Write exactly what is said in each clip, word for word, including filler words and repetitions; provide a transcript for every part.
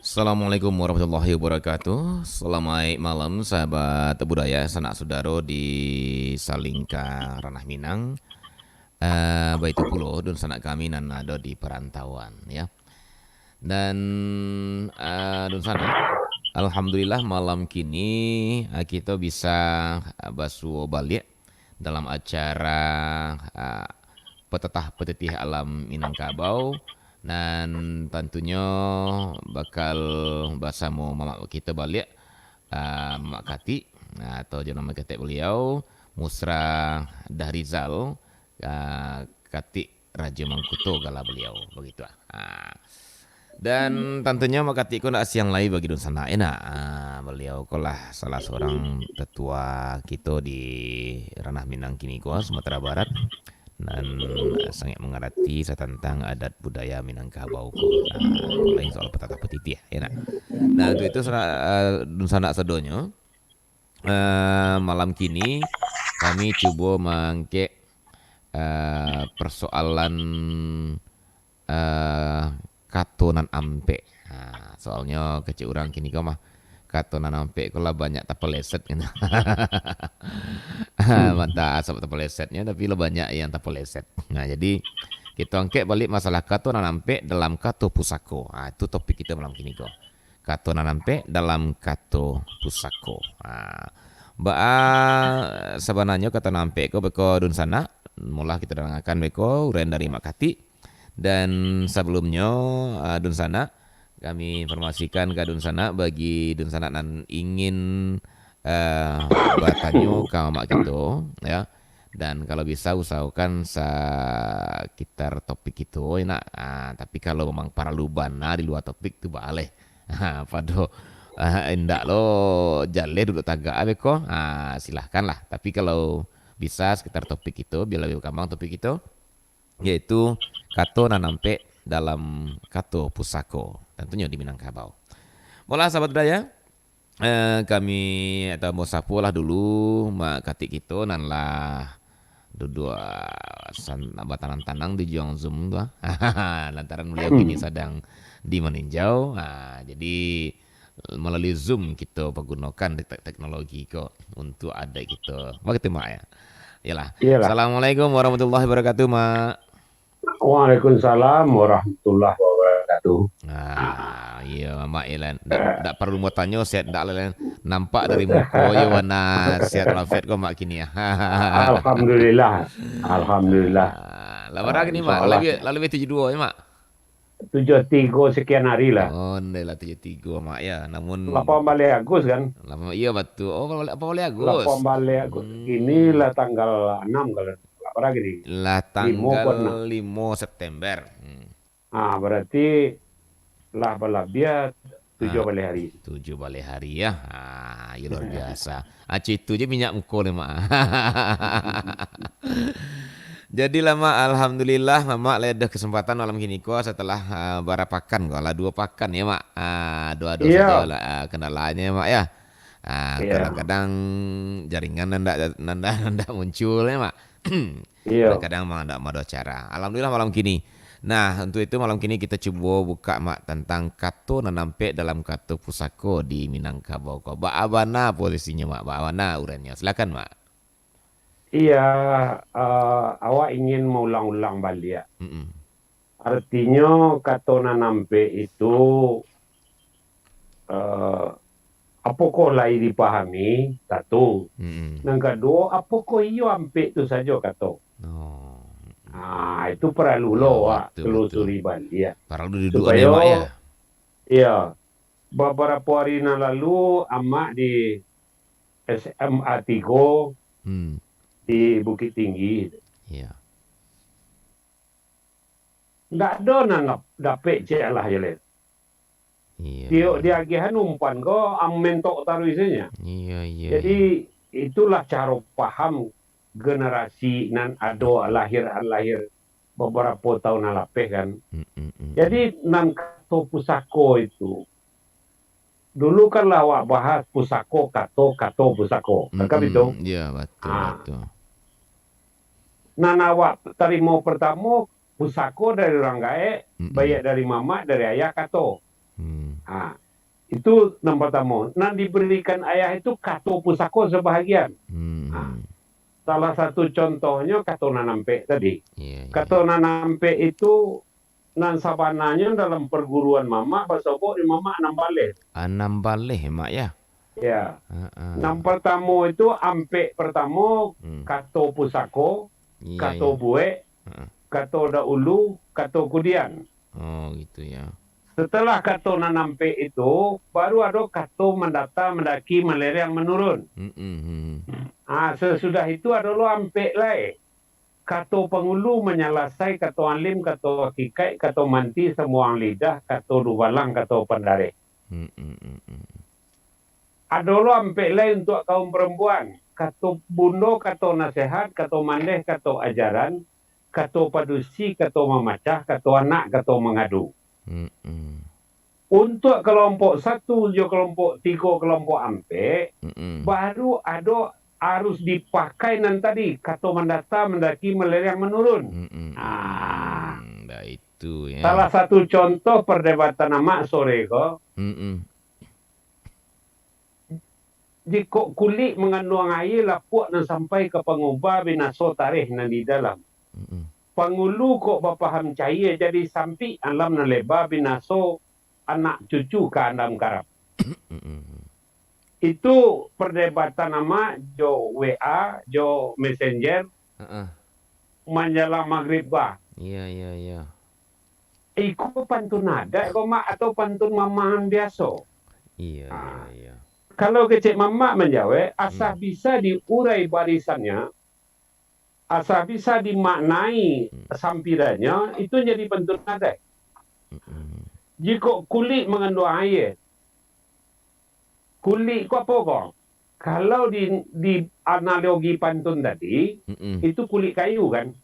Assalamualaikum warahmatullahi wabarakatuh. Salamaik malam, sahabat budaya, sanak sudaro di salingka ranah Minang. Ah, baitu pulo dunsanak kami nan ado di parantauan, ya. Dan, ah, dunsanak, alhamdulillah, malam kini, ah, kito bisa, ah, basuo baliak dalam acara, ah, Petatah Petitih Alam Minangkabau, nan tantunyo bakal basamo mamak kito baliak, ah, Mak Katik, ah, atau jo namo ketek baliau, Musra Dahrizal, ah, Katik Rajo Mangkuto gala baliau, bagitu ah. Ah. Dan tantunyo Mak Katik ko ndak asiang lai bagi dunsanak, yo ndak? Ah, baliau ko lah salah surang tetua kito di ranah Minang kini ko, Sumatera Barat, nan sangaik mangarati satantang adat budaya Minangkabau ko. Nah, lain soal petatah petitih, yo ndak? Nah, untuk itu, sana-, ah, dunsanak sadonyo, eh, malam kini kami cubo mangkek, eh, persoalan, eh, kato nan ampek. Ha, soalnyo kecek urang kini ko mah, kato nan ampek ko lah banyak tapeleset, gitu. Mantap, sabab tapelesetnyo, tapi lah banyak yang tapeleset. Nah, jadi, kito angkek baliak masalah kato nan ampek dalam kato pusako. Ha, itu topik kito malam kini ko. Kato nan ampek dalam kato pusako. Ha. Baa sabananyo kato nan ampek ko beko dunsanak? Molah kito dangakan beko uraian dari Mak Katik. Dan sabalumnyo, ah, dunsanak, kami informasikan ka dunsanak, bagi dunsanak nan ingin, eh, batanyo ka mamak kito, ya, dan kalau bisa usahokan sakitar topik kito, yo ndak? Ah, tapi kalau memang paralu bana di lua topik tu, baleh. Ha, pado, ah, indak lo jaleh duduak tagak abih ko. Ah, silahkanlah. Tapi kalau bisa sekitar topik kito, biar lebih berkembang topik kito, yaitu kato nan ampek dalam kato pusako. Tantunyo di Minangkabau. Molah sahabat budaya, eh, kami atau ambo sapolah dulu Mak Katik kito nan lah duduak san-, batanang-tanang di juang Zoom tu, ah. Lantaran beliau kini sadang di maninjau, ah, jadi melalui Zoom kito pagunokan tek-, teknologi ko untuk adat kito. Bagitu, Mak, ya? Iyalah. Iyalah. Assalamualaikum warahmatullahi wabarakatuh, Mak. Waalaikumsalam warahmatullahi wabarakatuh. Ah, iyo, Mak Ilan. Ndak, ndak paralu batanyo, sehat ndak, Ilan? Nampak dari muko yo, bana sehat walafiat ko, Mak, kini, ya? Alhamdulillah. Alhamdulillah. Ah, lah bara kini, Mak? Insyaallah. Lah labiah, lah labiah tujuah duo, ya, Mak? Tujuah tigo sekian hari lah. Oh, ndai lah tujuah tigo, Mak, ya. Namun lapan baleh Agus, kan? Lapan, iyo, batua. Oh, lapan baleh Agus. Lapan baleh Agus. Hmm. Kini lah tanggal anam, kalau ndak salah. Bara kini? Lah limo ko anam? Tanggal limo September. Hmm. Ah, berarti lah balabiah tujuah baleh hari. Ah, tujuah baleh hari, ya. Ah, iyo, luar biasa. Ah, citu je minyak muko ni, Mak. Jadi lah, Mak, alhamdulillah, Mamak lah ado kesempatan malam kini ko setelah, ah, bara pakan ko, lah duo pakan, ya, Mak. Ah, duo-duo sajo lah, ah, kendalanya, Mak, ya. Ah, kadang-kadang jaringan nan ndak, nan ndak, nan ndak muncul, ya, Mak. Iyo. Kadang-kadang memang ndak mado acara. Alhamdulillah, malam kini. Nah, untuk itu malam kini kita cubo buka, Mak, tentang kato nan ampek dalam kato pusako di Minangkabau ko. Baa bana posisinyo, Mak? Baa bana uraiannyo? Silakan, Mak. Iya, eh, awak ingin maulang-ulang baliak. Mm-mm. Artinyo, kato nan ampek itu, eh, apokoh lai dipahami, satu. Mm-mm. Nan kaduo, apokoh iyo ampek tu sajo kato? Oh. Ah, itu paralu lo awak telusuri baliak. Yo, batua, batua. Paralu diduduakan, Mak, ya? Supayo, iya, babarapo ari nan lalu, Amak di S M A tigo, hmm, di Bukittinggi. Iya. Ndak ado nan dap-, dapek cek alah je lai. Iyo. Tiok diagiahan umpan ko, am, mentok taruih sajo. Iyo, iyo, iyo. Jadi, itulah caro paham generasi nan ado lahir-lahir babarapo taun nan lapeh, kan. Mm, mm, mm, mm. Jadi, nan kato pusako itu, dulu kan lah awak bahas pusako, kato, kato pusako. Mm, kan itu? Mm, iyo, batua, ah, batua. Nan awak tarimo partamo, pusako dari urang gaek, mm-mm, baiak dari mamak, dari ayah, kato. Hmm. Ha, itu nan partamo. Nan dibarikan ayah itu kato pusako sabahagian. Hmm. Ha, salah satu contohnyo kato nan ampek tadi. Iya, iya. Kato nan ampek itu nan sabananyo dalam parguruan mamak basobok di mamak anam baleh. Anam baleh, Mak, ya? Ya. Ha, ha. Nan partamo itu ampek partamo, hmm, kato pusako, iya, kato, iya, buek, ha, kato dahulu, kato kudian. Oh, gitu ya. Setelah kato nan ampek itu, baru ado kato mandata, mandaki, malereang, manurun. Mm-mm. Ah, sasudah itu ado lo ampek lai. Kato pangulu manyalasai, kato alim, kato hakikaik, kato manti, sambuang lidah, kato dubalang, kato pandareh. Mm-mm. Ado lo ampek lai untuak kaum parampuan. Kato bundo, kato nasehat, kato mandeh, kato ajaran, kato padusi, kato mamacah, kato anak, kato mangadu. Mm-mm. Untuak kalompok satu jo kalompok tigo, kalompok ampek, mm-mm, baru ado harus dipakai nan tadi, kato mandata, mandaki, malereang, manurun. Mm-mm. Ah. Mm, baitu, ya. Salah satu contoh pardebatan amak sore ko, mm-mm, jikok kulik manganduang aia, lapuak nan sampai ka pangubah, binaso tareh nan di dalam. Mm-mm. Pangulu kok bapaham caia, jadi sampik alam nan leba, binaso anak cucu ka andam karam. Mm-mm. Itu pardebatan amak jo W A, jo Messenger, heeh, manjalang magrib bah. Iya, iya, iya. Iko pantun adaik ko, Mak, atau pantun mamahan biaso? Iya, ah, iya, iya. Kalau kecek mamak manjawek, asa, hmm, bisa diurai barisannya, asa bisa dimaknai, hmm, sampirannyo, itu jadi pantun adaik. Mm-mm. Jikok kulik manganduang aia, kulik ko apo ko? Kalau di, di analogi pantun tadi, mm-mm, itu kulik kayu kan?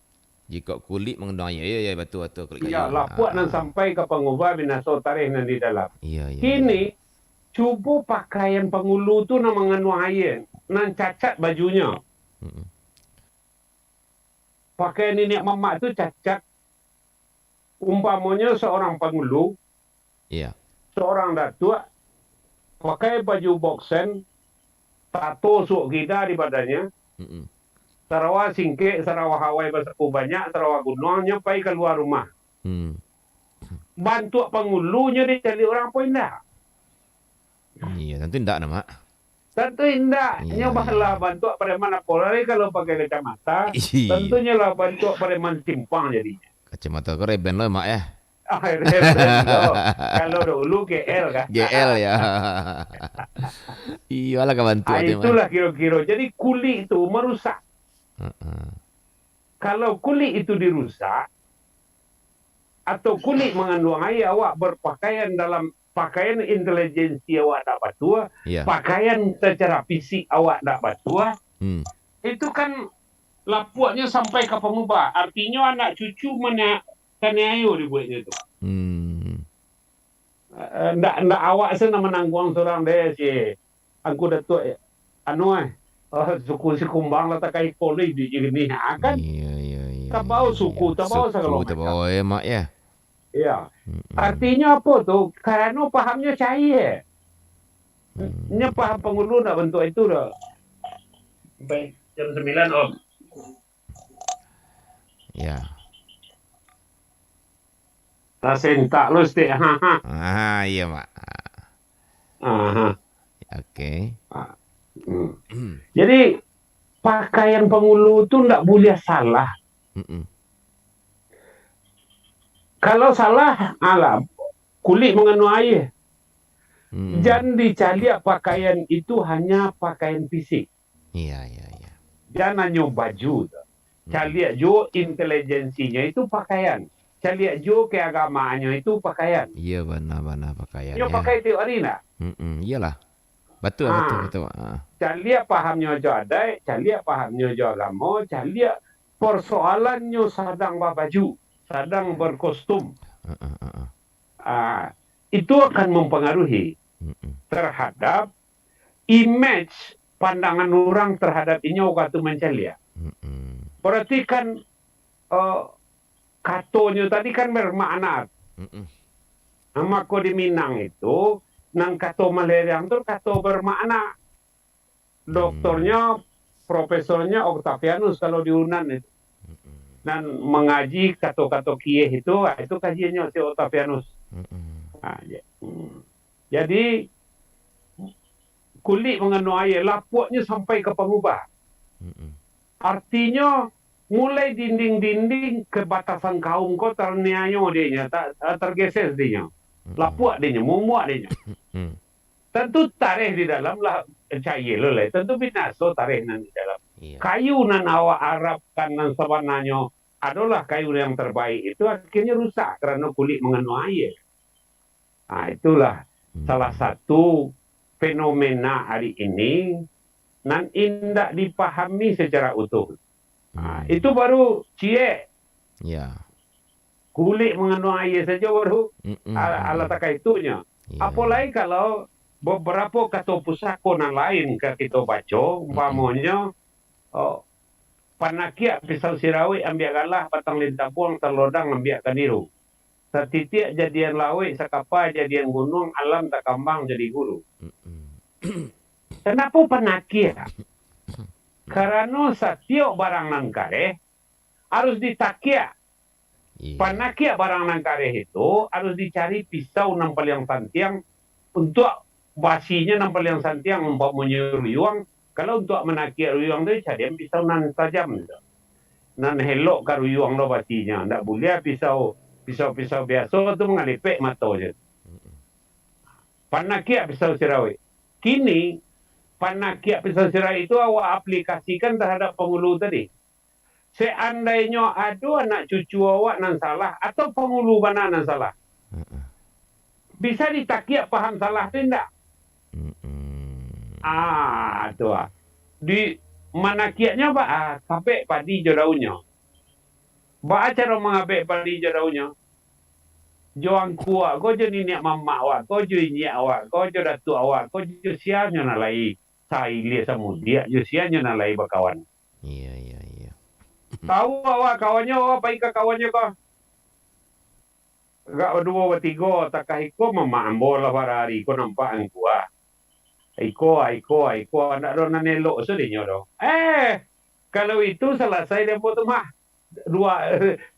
Jikok kulik manganduang aia, ya, ya, batua, batua, kulik kayu. Ya, lapuak nan, ah, sampai ka pangubah, binaso tareh nan di dalam. Iya, iya, kini, iya, cubo pakaian pangulu tu nan manganduang aia, nan cacat bajunyo. Mm-mm. Pakaian niniak mamak tu cacat. Umpamonyo seorang pangulu, iya, seorang datuak, pakai baju boksen, tato suok gida di badannyo, mm-mm, sarawa singkek, sarawa hawai basaku banyak, sarawa gunuang, nyo pai kalua rumah. Hmm. Bantuak pangulunyo dicaliak urang apo indak? Iya, tantu indak nah, Mak. Tantu indak. Iya, nyo bah lah bantuak preman apo lai kalau pakai kacamata. Iya. Tantunyo lah bantuak preman simpang jadinyo. Kacamata ko reben lo, Mak, ya? Ah, reben lo. Kalau dahulu G L kan? G L, ya. Iyolah, ka bantuak. Ah, tu, Mak. Itulah kiro-kiro. Jadi, kulik tu marusak. Heeh. Kalau kulik itu dirusak, atau kulik manganduang aia, awak berpakaian dalam pakaian intelijensi awak ndak batua, iya, pakaian secara fisik awak ndak batua, hmm, itu kan lapuaknyo sampai ka pangubah. Artinyo anak cucu mana-, kaniayo dibueknyo tu. Hmm. Eh, ndak, ndak awak se nan manangguang surang deh, si Angku Datuak, eh, anu, eh, eh, suku Sikumbang lah takai kolej di sini, ha, kan? Iya, iya, iya, tabao iya, suku, iya, tabao suku, sagalo macam. Tabao, eh, Mak, ya? Iya. Mm-mm. Artinyo apo tu? Karano pahamnyo cair. Mm. Nyo paham pangulu ndak bantuak itu doh. Sampai jam sembilan, Om. Ya. Tasentak lo stek. Ha, ha. Ah, iya, Mak. Aha. Oke. Ah, hmm. Jadi, pakaian pangulu tu ndak buliah salah. Mm-mm. Kalau salah, alah, kulik manganduang aia. Mm-mm. Jan dicaliak pakaian itu hanya pakaian fisik. Iya, iya, iya. Jan hanyo baju tu. Hmm. Caliak juo intelijensinyo itu pakaian. Caliak juo keagamaannyo itu pakaian. Iya, bana-bana pakaian, nyo ya. Pakai tiok hari ndak? Mm-mm, iyalah. Batua, ah, batua, batua. Ah. Caliak pahamnyo jo adaik, caliak pahamnyo jo agamo, caliak persoalannyo sadang babaju, sadang berkostum. Heeh, heeh. Ah, itu akan mempengaruhi, mm-mm, terhadap image pandangan urang terhadap inyo wakatu mancaliak. Mm-mm. Berarti kan, eh, katonyo tadi kan bermakna. Mm-mm. Nah, mako di Minang itu, nan kato maleriang tu kato bermakna. Doktornyo, profesornyo Octavianus kalau di Unan itu. Nan mangaji kato-kato kieh itu, ah, itu kajiannyo si Octavianus. Ah, ja-, hmm. Jadi, kulik mangano aia, lapuaknyo sampai ka pangubah. Artinyo, mulai dinding-dinding kebatasan kaum ko terniayo dinyo, ta-, tergeser dinyo. Lapuak dinyo, mumuak dinyo. Tantu tareh di dalam lah cair lo lai. Tantu binaso tareh nan di dalam. Kayu nan awak arapkan nan sabananyo adolah kayu yang terbaik itu, akhirnyo rusak karano kulik mangano aia. Nah, itulah salah satu fenomena hari ini nan indak dipahami secara utuh. Nah, itu baru ciek. Ya. Kulik mangano aia sajo baru Mm-mm. ala-, alah takaitunyo. Ya. Apo lai kalau beberapo kato pusako nan lain ka kito baco, umpamonyo, oh, panakiak pisau sirawik ambiak galah, batang lintabuang salodang ambiak ka niru. Satitiak jadian lawik, sakapa jadian gunuang, alam takambang jadi guru. Mm-mm. Kanapo panakiak? Karano satiok barang nan kareh harus ditakiak. Iya. Panakiak barang nan kareh itu harus dicari pisau nan paliang santiang untuak basinyo nan paliang santiang, umpamonyo ruyuang. Kalau untuak manakiak ruyuang tu, carian pisau nan tajam tu. Nan elok ka ruyuang lo basinyo. Ndak buliah pisau, pisau-pisau biaso tu mangalepek mato je. Panakiak pisau sirawik. Kini, panakiak pisau sirawik itu awak aplikasikan terhadap pangulu tadi. Seandainyo ado anak cucu awak nan salah, atau pangulu bana nan salah, bisa ditakiak paham salah tu indak? Ah, tu ah. Di manakiaknyo ba, ah, kabek padi jo daunnyo. Baa caro mangabek padi jo daunnyo? Jo angku awak ko, jo niniak mamak awak ko, jo inyiak awak ko, jo datuak awak ko, jo sia nyo nan lai sailia samudiak, jo sia nyo nan lai bakawan. Iya, iya, iya. Tahu awak kawannyo, awak pai ka kawannyo ko. Agak baduo, batigo, takah iko mamak ambo lah barari ko nampak angku ah. Iko, iko, iko, ndak ado nan elok sadonyo doh. Eh, kalau itu salasai dek ambo tu mah. Dua,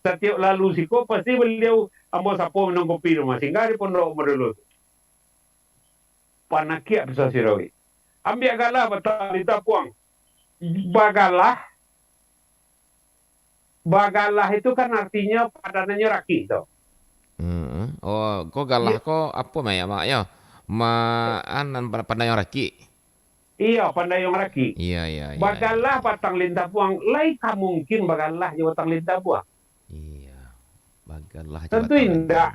satiok lalu siko, pasti baliau ambo sapo minum kopi tu mah. Singgah di pondok ambo dulu tu. Panakiak pisau sirawik. Ambiak galah batang lintabuang. Bagalah, bagalah itu kan artinyo padanannyo rakik tu. Hmm. Oh, ko galah ko apo, Mak, yo? Ma-, an-, an-, pandayung rakik. Iyo, pandayung rakik. Iya, iya, iya. Bagalah batang lintabuang, lai ka mungkin bagalah jo batang lintabuang? Iya. Bagalah jo batang lintabuang. Tentu indak.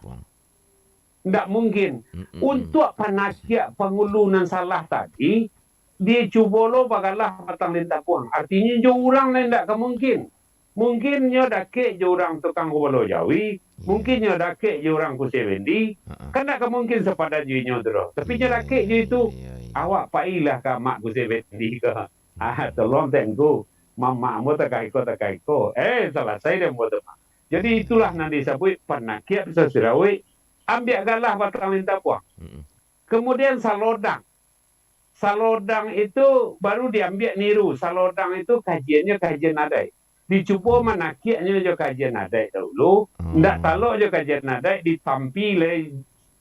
Ndak mungkin. Mm-mm. Untuak panakiak pangulu nan salah tadi, dicubo lo bagalah batang lintabuang. Artinyo, jo urang nan indak ka mungkin. Mungkin nyo dakek jo urang tukang gubalo jawi, iya, mungkin nyo dakek jo urang Kuse Bendi. Heeh. Kan ndak ka mungkin sapadan jo inyo tu doh. Tapi nyo, iya, dakek jo itu, iya, iya, awak pailah ka Mak Kuse Bendi ko. Ah, tolong Tengku, mamak ambo takah iko, takah iko. Eh, salasai dek ambo tu, Mak. Jadi, iya, itulah nan disabuik panakiak pisau sirawik, ambiak galah batang lintabuang. Mm-mm. Kemudian salodang. Salodang itu baru diambiak niru. Salodang itu kajiannyo kajian adaik. Dicubo manakiaknyo jo kajian adaik dahulu. Oh. Ndak talok jo kajian adaik, ditampi lai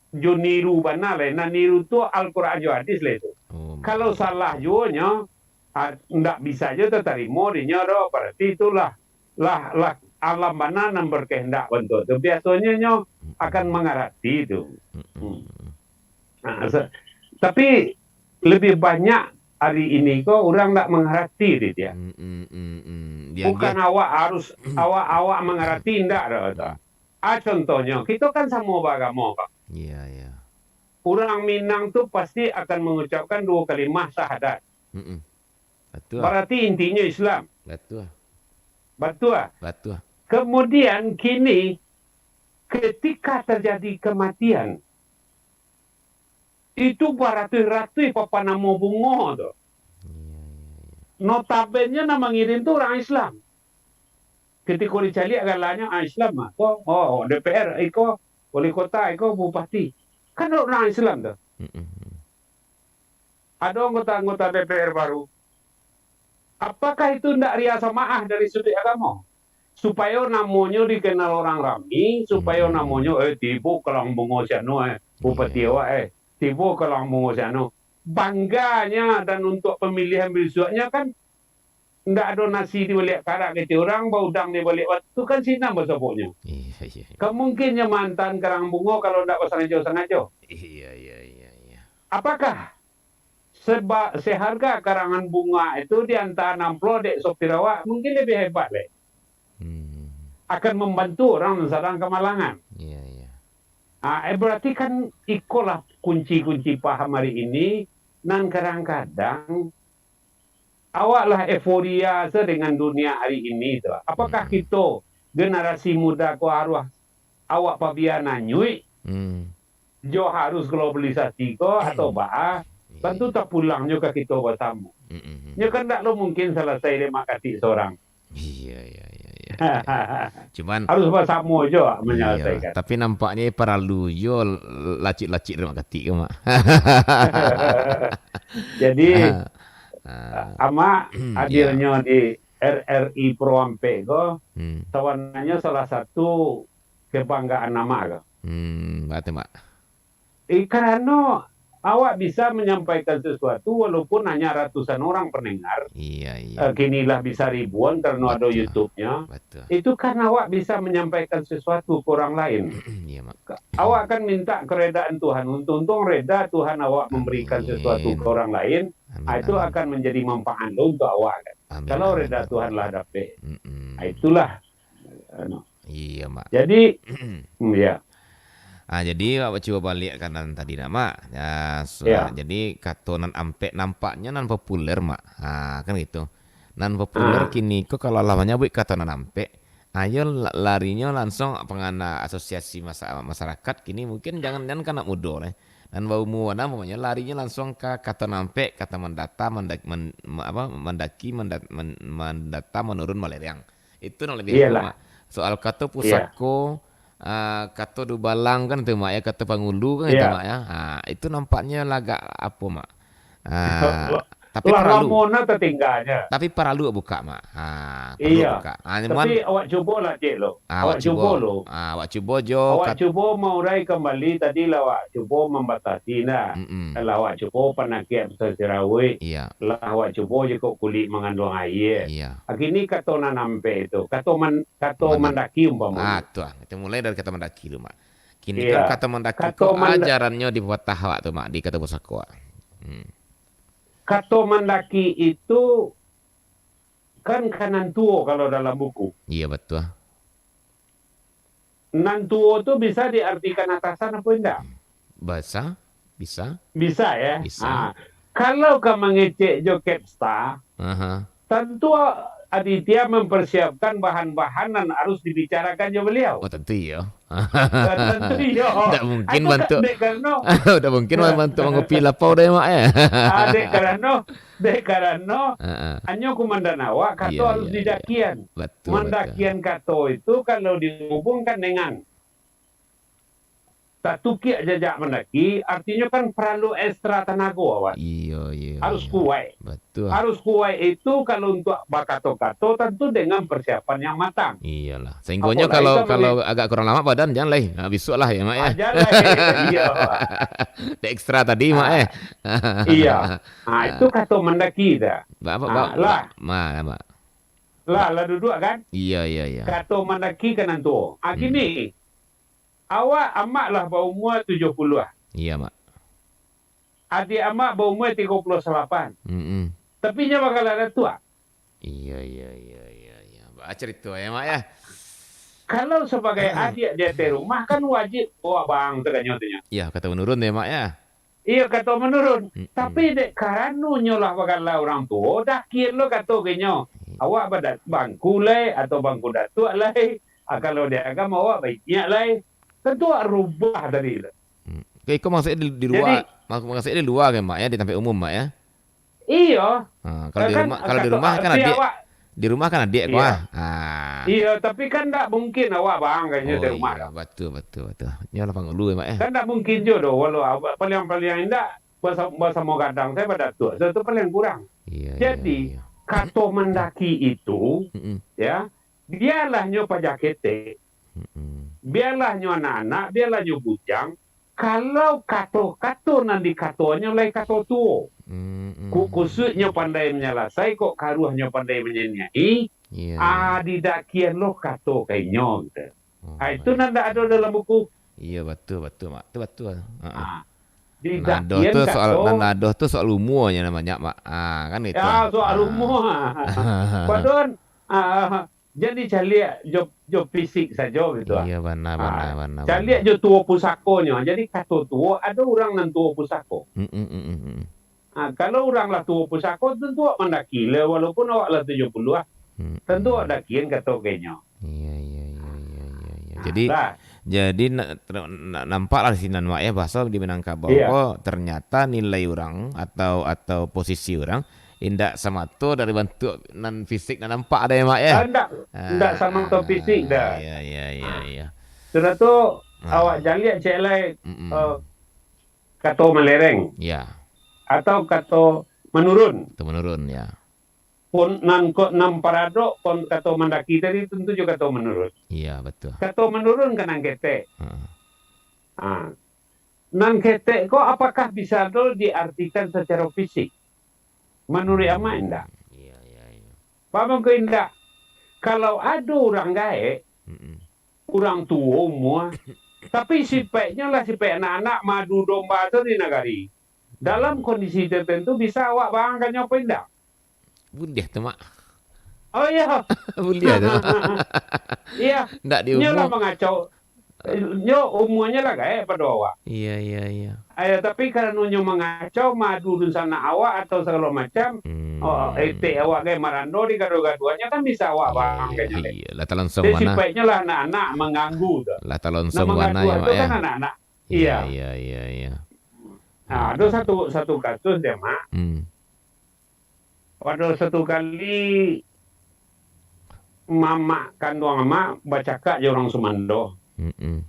jo niru bana lai. Nah, niru tu Al-Quran jo hadis lai tu. Oh. Kalau salah juo nyo, ah, ndak bisa jo tatarimo dinyo doh. Berarti itulah lah, lah alam bana nan berkehendak bantuak tu. Biasonyo nyo akan mangarati tu. Mm-mm. Hmm. Nah, sa-, tapi lebih banyak hari ini ko urang ndak mangarati, Ditya. Mm, mm, mm, mm. Dia, bukan dia awak harus, awak, awak mangarati, ndak doh, tu. Ah, contohnyo, kito kan samo baagamo, Pak. Iya, iya. Urang Minang tu pasti akan mengucapkan duo kalimah syahadat. Mm-mm. Batua. Berarti intinyo Islam. Batua. Batua. Batua. Kemudian kini, ketika terjadi kematian, itu baratuih-ratuih papan namo bungo tu. Iya, iya, iya. Notabene nan mangirim tu urang Islam. Ketiko dicaliak galahnyo, ah, Islam mah. Ko, oh, D P R, iko, wali kota iko, bupati. Kan urang Islam tu. Mm-mm. Ado anggota-anggota D P R baru. Apakah itu ndak riya samaah dari sudut agamo? Supayo namonyo dikenal orang rami, supayo Hmm. namonyo, "Eh, tibo kalang bungo si anu, eh, bupati Iya. awak, eh, tibo kalang bungo si anu." Bangganya dan untuk pemilihan bisuaknya kan ndak ado nasi di baliak karak kecek urang, baudang di baliak batu kan sinan basaboknyo. Iya, iya, iya. Kan mungkin nyo mantan kalang bungo kalau ndak basangajo-sangajo. Iya, iya, iya, iya. Apakah seba-, seharga karangan bunga itu diantaan amplo dek sopir awak, mungkin lebih hebat leh. Hmm. Akan membantu orang nan sadang kamalangan. Iya, iya. Ah, eh, berarti kan ikolah kunci-kunci paham hari ini nan kadang-kadang awak lah euforia se dengan dunia hari ini tu. Apakah Hmm. kito generasi muda ko harus awak pabia nanyuik? Hmm. Jo harus globalisasi ko atau baa, Iya, tantu iya. tapulangnyo ka kito basamo. Mm-mm. Nyo kan ndak lo mungkin salasai dek Mak Katik sorang. Iya, iya, iya, iya, iya. Cuman Harus basamo jo Iya, manyalasaikan. tapi nampaknyo paralu jo lacik-lacik dek Mak Katik ko, Mak. Jadi, Ah, ah. Amak Iya. hadirnyo di R R I Pro Ampek ko, Hmm. sabananyo salah satu kebanggaan Amak ko. Hmm, baa tu, Mak? Eh, karano awak bisa manyampaikan sasuatu walaupun hanya ratusan orang pandangar. Iya, iya. Eh, kini lah bisa ribuan karano ado Betul. YouTube-nyo. Betul. Itu kan awak bisa manyampaikan sasuatu ka urang lain. Iya, Mak. Ka-, awak kan minta keredaan Tuhan. Untung-untung reda Tuhan awak memberikan Amin. sasuatu ka urang lain. Amin, Ah, itu amin. akan menjadi manfaat lo untuk awak kan. Amin, Kalau amin, reda amin. Tuhan lah dapek. Mm-mm. Ah, itulah. Anu. Iya, Mak. Jadi, mm, ya. Ah, jadi, awak cubo baliak ka nan tadi nak, Mak. Ya, so, Ya. jadi, kato nan ampek nampaknyo nan populer, Mak. Ah, kan gitu. Nan populer Ah. kini ko kalau lah manyabuik kato nan ampek, ayo la-, larinyo langsung pangana asosiasi masa-, masarakat kini mungkin jangan, jangan ka anak mudo lah. Nan baumua nah, umpamonyo larinyo langsung ka kato nan ampek, kato mandata, manda-, men-, ma-, apa, mandaki, manda-, men-, mandata, manurun, malereang. Itu nan labiah Iyalah. Mak. Soal kato Iya. pusako, ah, kato dubalang kan tu, Mak, ya, kato pangulu kan itu, Iya. Mak, ya. Ah, itu nampaknyo lagak apo, Mak? Ah, Lah, tapi lah paralu. lamo nah tatingganyo. Tapi paralu buka, Mak. Ah, paralu Iya. buka. Ah, Tapi man- awak cubolah, Cik, lo. Ah, awak Awak cubo. cubo, lo. Ah, awak cubo jo Awak kat- cubo maurai kambali tadi lah, awak cubo mambatasi nah. Mm-mm. Lah, awak cubo panakik basasirawik. Iya. Lah, awak cubo jo kok kulik manganduang aia. Iya. Ah, kini kato nan ampek itu, kato man-, kato Mana- mandaki umpamo. Ah, tu ah. Kita mulai dari kata mandaki dulu, Mak. Kini Iya. kan kata mandaki Kato ko manda- ajarannyo di patah awak tu, Mak, di kato pusako, Mak. Hmm. Kato mandaki itu kan ka nan tuo kalau dalam buku. Iya, betul. Nan tuo tu bisa diartikan atasan apo indak? Bisa, bisa. Bisa, ya? Bisa. Ha. Kalau ka mangecek jo Kepsta, Aha. tantu Aditya mempersiapkan bahan-bahan nan harus dibicarakan jo beliau. Oh, tentu iyo. Tentu iyo. Ndak mungkin Anu bantuak, ndak karano ndak mungkin bantuak mangopi lapau dek Mak, ya? Ah, dek karano, dek karano, Heeh. hanyo komandan awak, kato Iya, harus iya, iya. didakian. Betul, betul. Mandakian kato itu kalau dihubungkan dengan tatukiak jajak mandaki, artinyo kan paralu ekstra tanago awak. Iyo, iyo, Harus iyo. kuaik. Betul. Harus kuaik itu kalau untuak bakato-kato, tantu dengan persiapan yang matang. Iyolah. Sainggonyo Apolai kalau, kan kalau mami- agak kurang lamak badan, jan lai. Ha, bisuak lah ya, Mak, ya. Ah, jan lai. Iyo. Dek ekstra tadi, Mak, Ah. eh. Iyo. Ah, itu kato mandaki dah. Ba-, ba-, Ah, ba-, lah. ma-, ma-, ma-. Lah, lah duduak kan? Iyo, iyo, iyo. Kato mandaki ka nan tuo. Ah, Hmm. gini. Awak amak lah baumua tujuah puluah. Iyo, Mak. Adiak amak baumua tigo puluah salapan. Mm-mm. Tapi nyo bakal lah datuak. Iyo, iyo, iyo, iyo, iyo. Ba carito ya, Mak, ya. Kalau sabagai adiak di ateh rumah, kan wajib bawa bang saganyo tu nyo. Iyo, kato manurun ya, Mak, ya. Iyo, kato manurun. Mm-mm. Tapi dek karano nyo lah bakal lah urang tuo, dakian lo kato ka inyo. Iya. Awak badat bangku lai, atau bangku datuak lai. Ah, kalau di agamo awak bainyiak lai. Tantu awak rubah tadi tu. Hmm. Iko, iko maksudnyo di, di Jadi lua, mak-, maksudnyo di lua kan, Mak, ya, di tampek umum, Mak, ya? Iyo. Ha, kalau di Kan rumah, kalau di kato, rumah kan arti adiak, awak, Di rumah kan adiak ko, ah. Ah. Iyo, tapi kan ndak mungkin awak bangkaknyo di rumah. Oh, iyo, batua, batua, batua. Nyo lah pangulu, Mak, eh. Kan ndak mungkin juo doh, walau awak paliang-paliang indak basa-, basamo gadang sajo badatuak, itu paliang kurang. Iyo, iyo, iyo. Jadi, kato mandaki itu, mm-mm, ya, bialah nyo paja ketek, mm-mm, bialah nyo anak-anak, bialah nyo bujang, kalau kato-kato nan dikatoannyo lai kato tuo, mm-mm, kok kusuiknyo pandai manyalasai, kok karuahnyo pandai manyaniak-i, iyo, ah, iyo, didakian lo kato ka inyo, gitu. Oh, ah, itu baik. Nan ndak ado dalam buku. Iyo, batua, batua, Mak. Tu batua. Ha, ha. Ah, didakian kato. Nan ado tu soal, nan ado tu soal umuanyo namonyo, Mak. Ah, kan itu. Ya, soal umua. Padahal, ah, jan dicaliak jo, jo fisik sajo gitu, ah. Iyo, bana, bana, bana, bana. Caliak jo tuo pusakonyo. Jadi, kato tuo, ado urang nan tuo pusako. Mm, mm, mm, mm, mm. Ah, kalau urang lah tuo pusako, tantu awak mandaki lah, walaupun awak lah tujuah puluah. Mm, mm. Tantu awak dakian kato ka inyo. Iyo, iyo, iyo, iyo, iyo, iyo. Ah, jadi, lah. Jadi, na-, ter-, na-, nampak lah di sinan, Mak, ya, bahaso di Minangkabau ko, ternyata nilai urang atau, atau posisi urang indak samato dari bantuak nan fisik nan nampak ado, ya, Mak, ya? Ah, ndak, ndak samato fisik doh. Iyo, iyo, iyo, iyo. Sudah tu, awak caliak cek lai, mm-mm, eh, kato malereng. Ya. Atau kato manurun. Kato manurun, ya. Pun nan ko, nan paradok, kon kato mandaki tadi, tantu juo kato manurun. Iya, batua. Kato manurun ka nan ketek. Heeh. Ha. Nan ketek ko apakah bisa tu diartikan secara fisik? Manuruik Amak, indak? Iya, iya, iya. Paham ko indak? Kalau ado urang gaek, mm-mm, urang tuo umua, tapi sipaiknyo lah sipaik anak-anak, maadu domba tu di nagari. Dalam kondisi tertentu, bisa awak baangkannyo apo indak? Buliah tu, Mak. Oh, iyo. Buliah tu, Mak. Iyo. Ndak di umua. Nyo lah mangacau. Nyo umuanyo lah gaek pado awak. Iya, iya, iya. Ayo, tapi karano nyo mangacau, maadu dunsanak awak atau sagalo macam, hmm, oh, etek awak gaek marando di gaduah-gaduahnyo, kan bisa awak baangkannyo. Iya, lah talonsong. Jadi, sipaiknyo lah anak-anak mangganggu tu. Lah talonsong. Nah, manggaduah tu, Mak, kan anak-anak. Iya, iya, iya, iya. Nah, ado satu, satu kasus deh, Mak. Hmm. Ado satu kali mamak kanduang amak bacakak jo urang sumando. Mm-mm.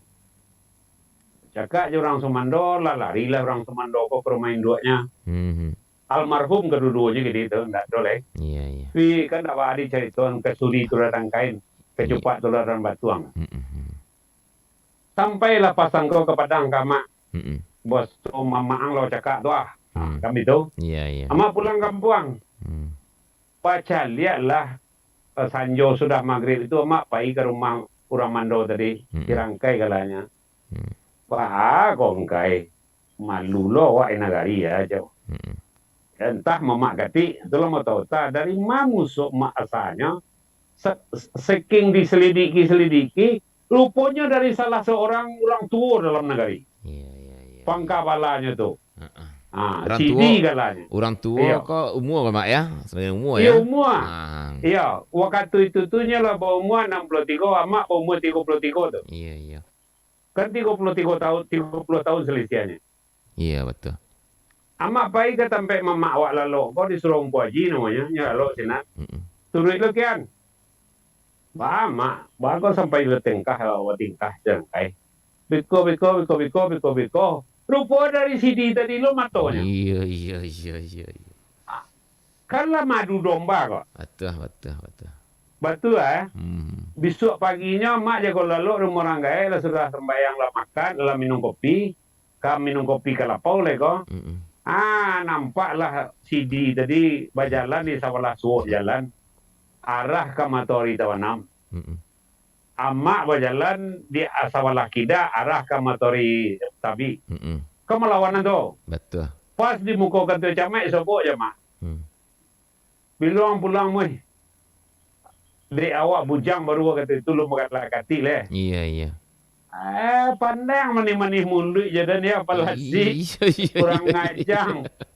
Cakak jo urang sumando, lah larilah urang sumando ko ka rumah induaknyo. Mhm. Almarhum kaduduonyo kini tu, ndak ado lai. Iya, iya. Tapi kan ndak baa dicaritoan, ka suri tu lah tangkain, ka cupak tu lah batuang. Mm-mm. Sampailah pasan ko ka Padang ka amak. Mm-mm. Bos tu, mamak ang lah bacakak tu ah. Hmm. Kan bitu. Iya, iya. Amak pulang kampuang. Hmm. Bacaliaklah, eh, sanjo sudah magrib itu, amak pai ka rumah urang mando tadi, mm-mm, si Rangkai galanyo. Hmm. Baa ko Rangkai, malu lo awak di nagari, ya, jo. Mm-mm. Entah mamak katik, tu lah mau tahu, tah dari ma musuak mak asanyo, sa-, saking diselidiki-selidiki, ruponyo dari salah seorang urang tuo dalam nagari. Iya, iya, iya. Pangkabalanyo tu. Heeh. Ah, urang tuo, sidi galanyo. Urang tuo ko umua ko, Mak, ya? Sabagai umua, ya? Iya, umua. Ah. Iya, wakatu itu tu nyo lah baumua anam puluah tigo, amak baumua tigo puluah tigo tu. Iya, iya. Kan tigo puluah tigo taun, tigo puluah taun salisiahnyo. Iya, batua. Amak pai ka tampek mamak awak lalok ko, disuruah Ungku Aji namonyo, nyo lalok sinan. Mm-mm. Turuik lo kian. Baa, Mak, baa ko sampai lo tengkah, lo batingkah jangkai. Biko, biko, biko, biko, biko, biko. Rupo dari sidi tadi lo matonyo. Iya, iya, iya, iya, iya. Ah, kan lah maadu domba ko. Batua, batua, batua. Batua, eh? Hmm. Bisuak paginyo, amak jago lalok rumah urang gaek, lah sudah sambayang, lah makan, lah minum kopi. Ka minum kopi ka lapau lai ko. Mm-mm. Ah, nampaklah sidi tadi bajalan di sabalah suok jalan, arah ka matoari tabanam. Mm-mm. Amak bajalan di, ah, sabalah kida, arah ka matoari tabik. Mm-mm. Ka malawanan tu. Batua. Pas di muko kantua camat, sobok jo amak. Hmm. Bilang pulang, muih. Dek awak bujang baru, kato itu, lun bagalak katik leh. Iya, iya. Eh, pandai manih-manih muluik jo den, ya, apalah sih. Iya, iya, iya. Kurang aja.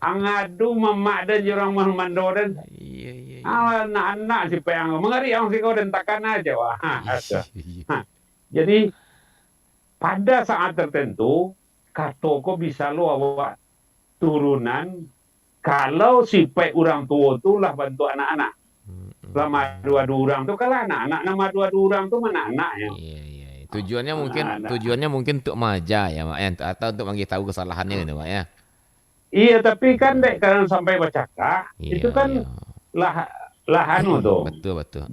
Ang adu mamak den jo urang mando den. Iya, iya, iya. Ah, anak-anak si Payang. Mangari ang siko den takan aja, wah. Ha, iya, iya. Ha. Jadi, pada saat tertentu, kato ko bisa lo awak turunan, kalau sipaik urang tuo tu lah bantuak anak-anak. Hmm. Lah madu-adu urang tu, kalau anak-anak nan madu-adu urang tu, ma anak-anaknyo. Iya, iya. Tujuannya mungkin, anak. Tujuannya mungkin untuk maaja ya, Mak, ya, atau untuk manggih tahu kesalahannya gitu, Mak, ya. Iya, tapi kan dek kan sampai bacakak, iya, itu kan iya. Lah, lah anu tu. Betul, betul.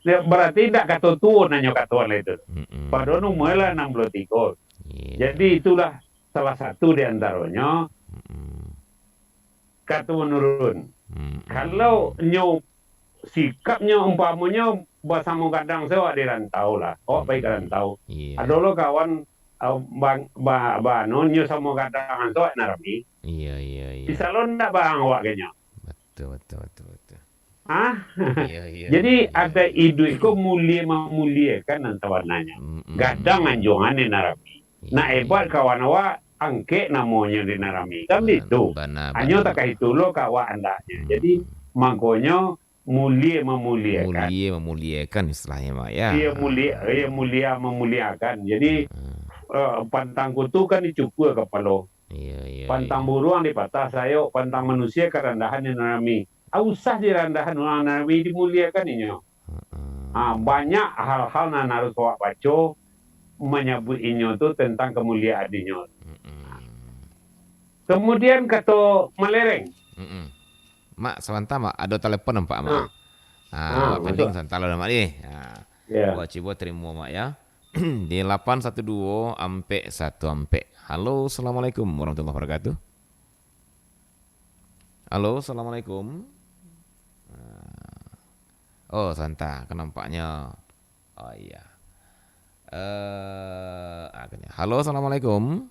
Ya, berarti ndak kato tuo nanyo kato lah itu. Mm-mm. Padahal umur lah enam puluh tiga. Iya. Jadi itulah salah satu di antaronyo. Mm-mm. Kato menurun. Mm-mm. Kalau nyo sikapnyo umpamonyo basamo gadang se awak di rantau lah. Awak pai ka rantau. Iya. Ado lo kawan, ah, bang, ba, ba, anu, nyo samo gadang tu awak narami. Iya, iya, iya. Di salon ndak bang awak kayaknyo. Betul, betul, betul, betul. Ah? Iya, iya, jadi iya, ada iya. Iduik ko mulie mamuliakan nan sabananyo. Mm-mm. Gadang anjuangan di narami. Iya, nak hebat iya. Kawan awak, angkek namonyo di narami. Kan itu. Bana, bana. Hanyo takah itu lo ka awak andaknyo. Mm-mm. Jadi, mangkonyo mulie mamuliakan. Mulie mamuliakan istilahnyo, Mak, ya. Iya, mulie, iya, mulia mamuliakan. Jadi, hmm. Eh, pantang kutu kan dicukua kapalo. Iya, iya. Pantang iya. Buruang dipatah sayok, pantang manusia karandahan di narami. Ah, usah dirandahan urang narami, dimuliakan inyo. Heeh. Ah, banyak hal-hal nan harus awak baco manyabuik inyo tu tentang kamuliaan inyo. Mm-mm. Kemudian kato malereng. Mm-mm. Mak, sabanta, Mak. Ado telepon nampak, Mak. Ah. Ah, ah, pending betul. Sabanta lah, Mak, ni. Ah. Ya. Buat cubo terima, Mak, ya. Di lapan satu dua ampek satu ampek. Halo, assalamualaikum warahmatullahi wabarakatuh. Halo, assalamualaikum. Ah. Oh, sabanta, kan nampaknyo. Oh, iya. Eh, akhirnya. Halo, assalamualaikum.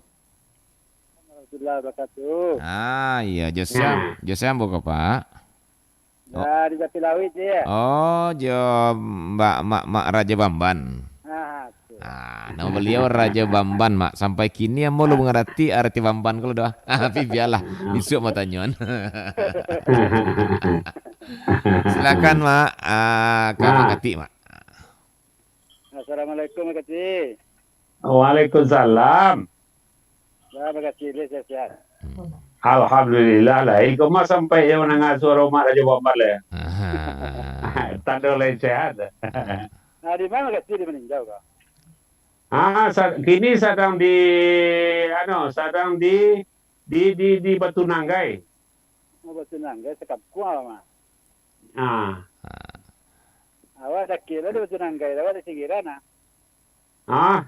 Warahmatullahi wabarakatuh. Ah, iya, jo sia, jo sia ambo ko, Pak? Oh. Nah, di Japi Lawik, ya. Oh, jo Mbak, Mak, Mak Raja Bamban. Ah, tu. Ah, nama beliau Raja Bamban, Mak. Sampai kini ambo lu mangarati arti Bamban kalau doh. Tapi biarlah, bisuak mau tanyoan. Silakan, Mak. Ah, ka Mak Katik, Mak. Assalamualaikum, Mak Katik. Waalaikumsalam. Bah, Mak Katik, lai sehat-sehat? Hmm. Alhamdulillah, lai. Iko mah sampai yo mandanga suaro Mak Raja Bamban lai. Tando lai sehat. Ah, di ma Mak Katik, di Maninjau ko? Ah, sa-, kini sadang di, anu, sadang di, di, di, di Batu Nanggai. Oh, Batu Nanggai, sakampuang lah, Mak. Ah. Awak dakek lah di Batu Nanggai, awak di singkiran, ah. Ah.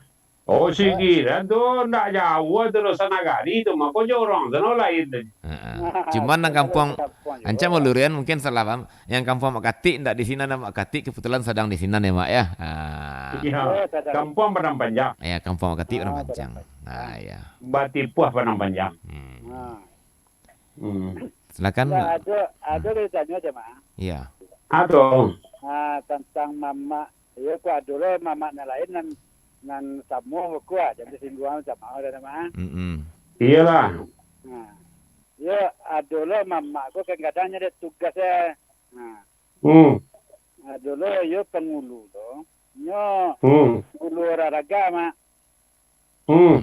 Oh, singkiran tu ndak jauah tu, lo sanagari tu, mako jo urang sano lain tu. Heeh. Cuman nan kampuang, kampuang juo. Ancak malurian mungkin salah paham. Yang kampuang Mak Katik ndak di sinan, Mak Katik kebetulan sadang di sinan ya, Mak, ya. Ah. Iya, oh, sadang. Kampuang Padang Panjang. Ya, kampuang Mak Katik Padang Panjang. Ah, Padang Panjang. Ah, ya. Batipuah Padang Panjang. Hmm. Ah. Hmm. Silakan. Ya, ado, ado hmm. Dari tanyo aja, Mak. Iya. Ado. Ah, tantang mamak. Iyo, kok ado lo mamak nan lain nan, nan samo ko, ah, jan disingguang macam mana dah, Mak. Mm-mm. Iyolah. Nah. Iyo, ado lo mamak ko kadang-kadang nyo ado tugas, eh. Nah. Hmm. Ado lo iyo pangulu lo. Nyo hmm. Pangulu olahraga, Mak. Hmm.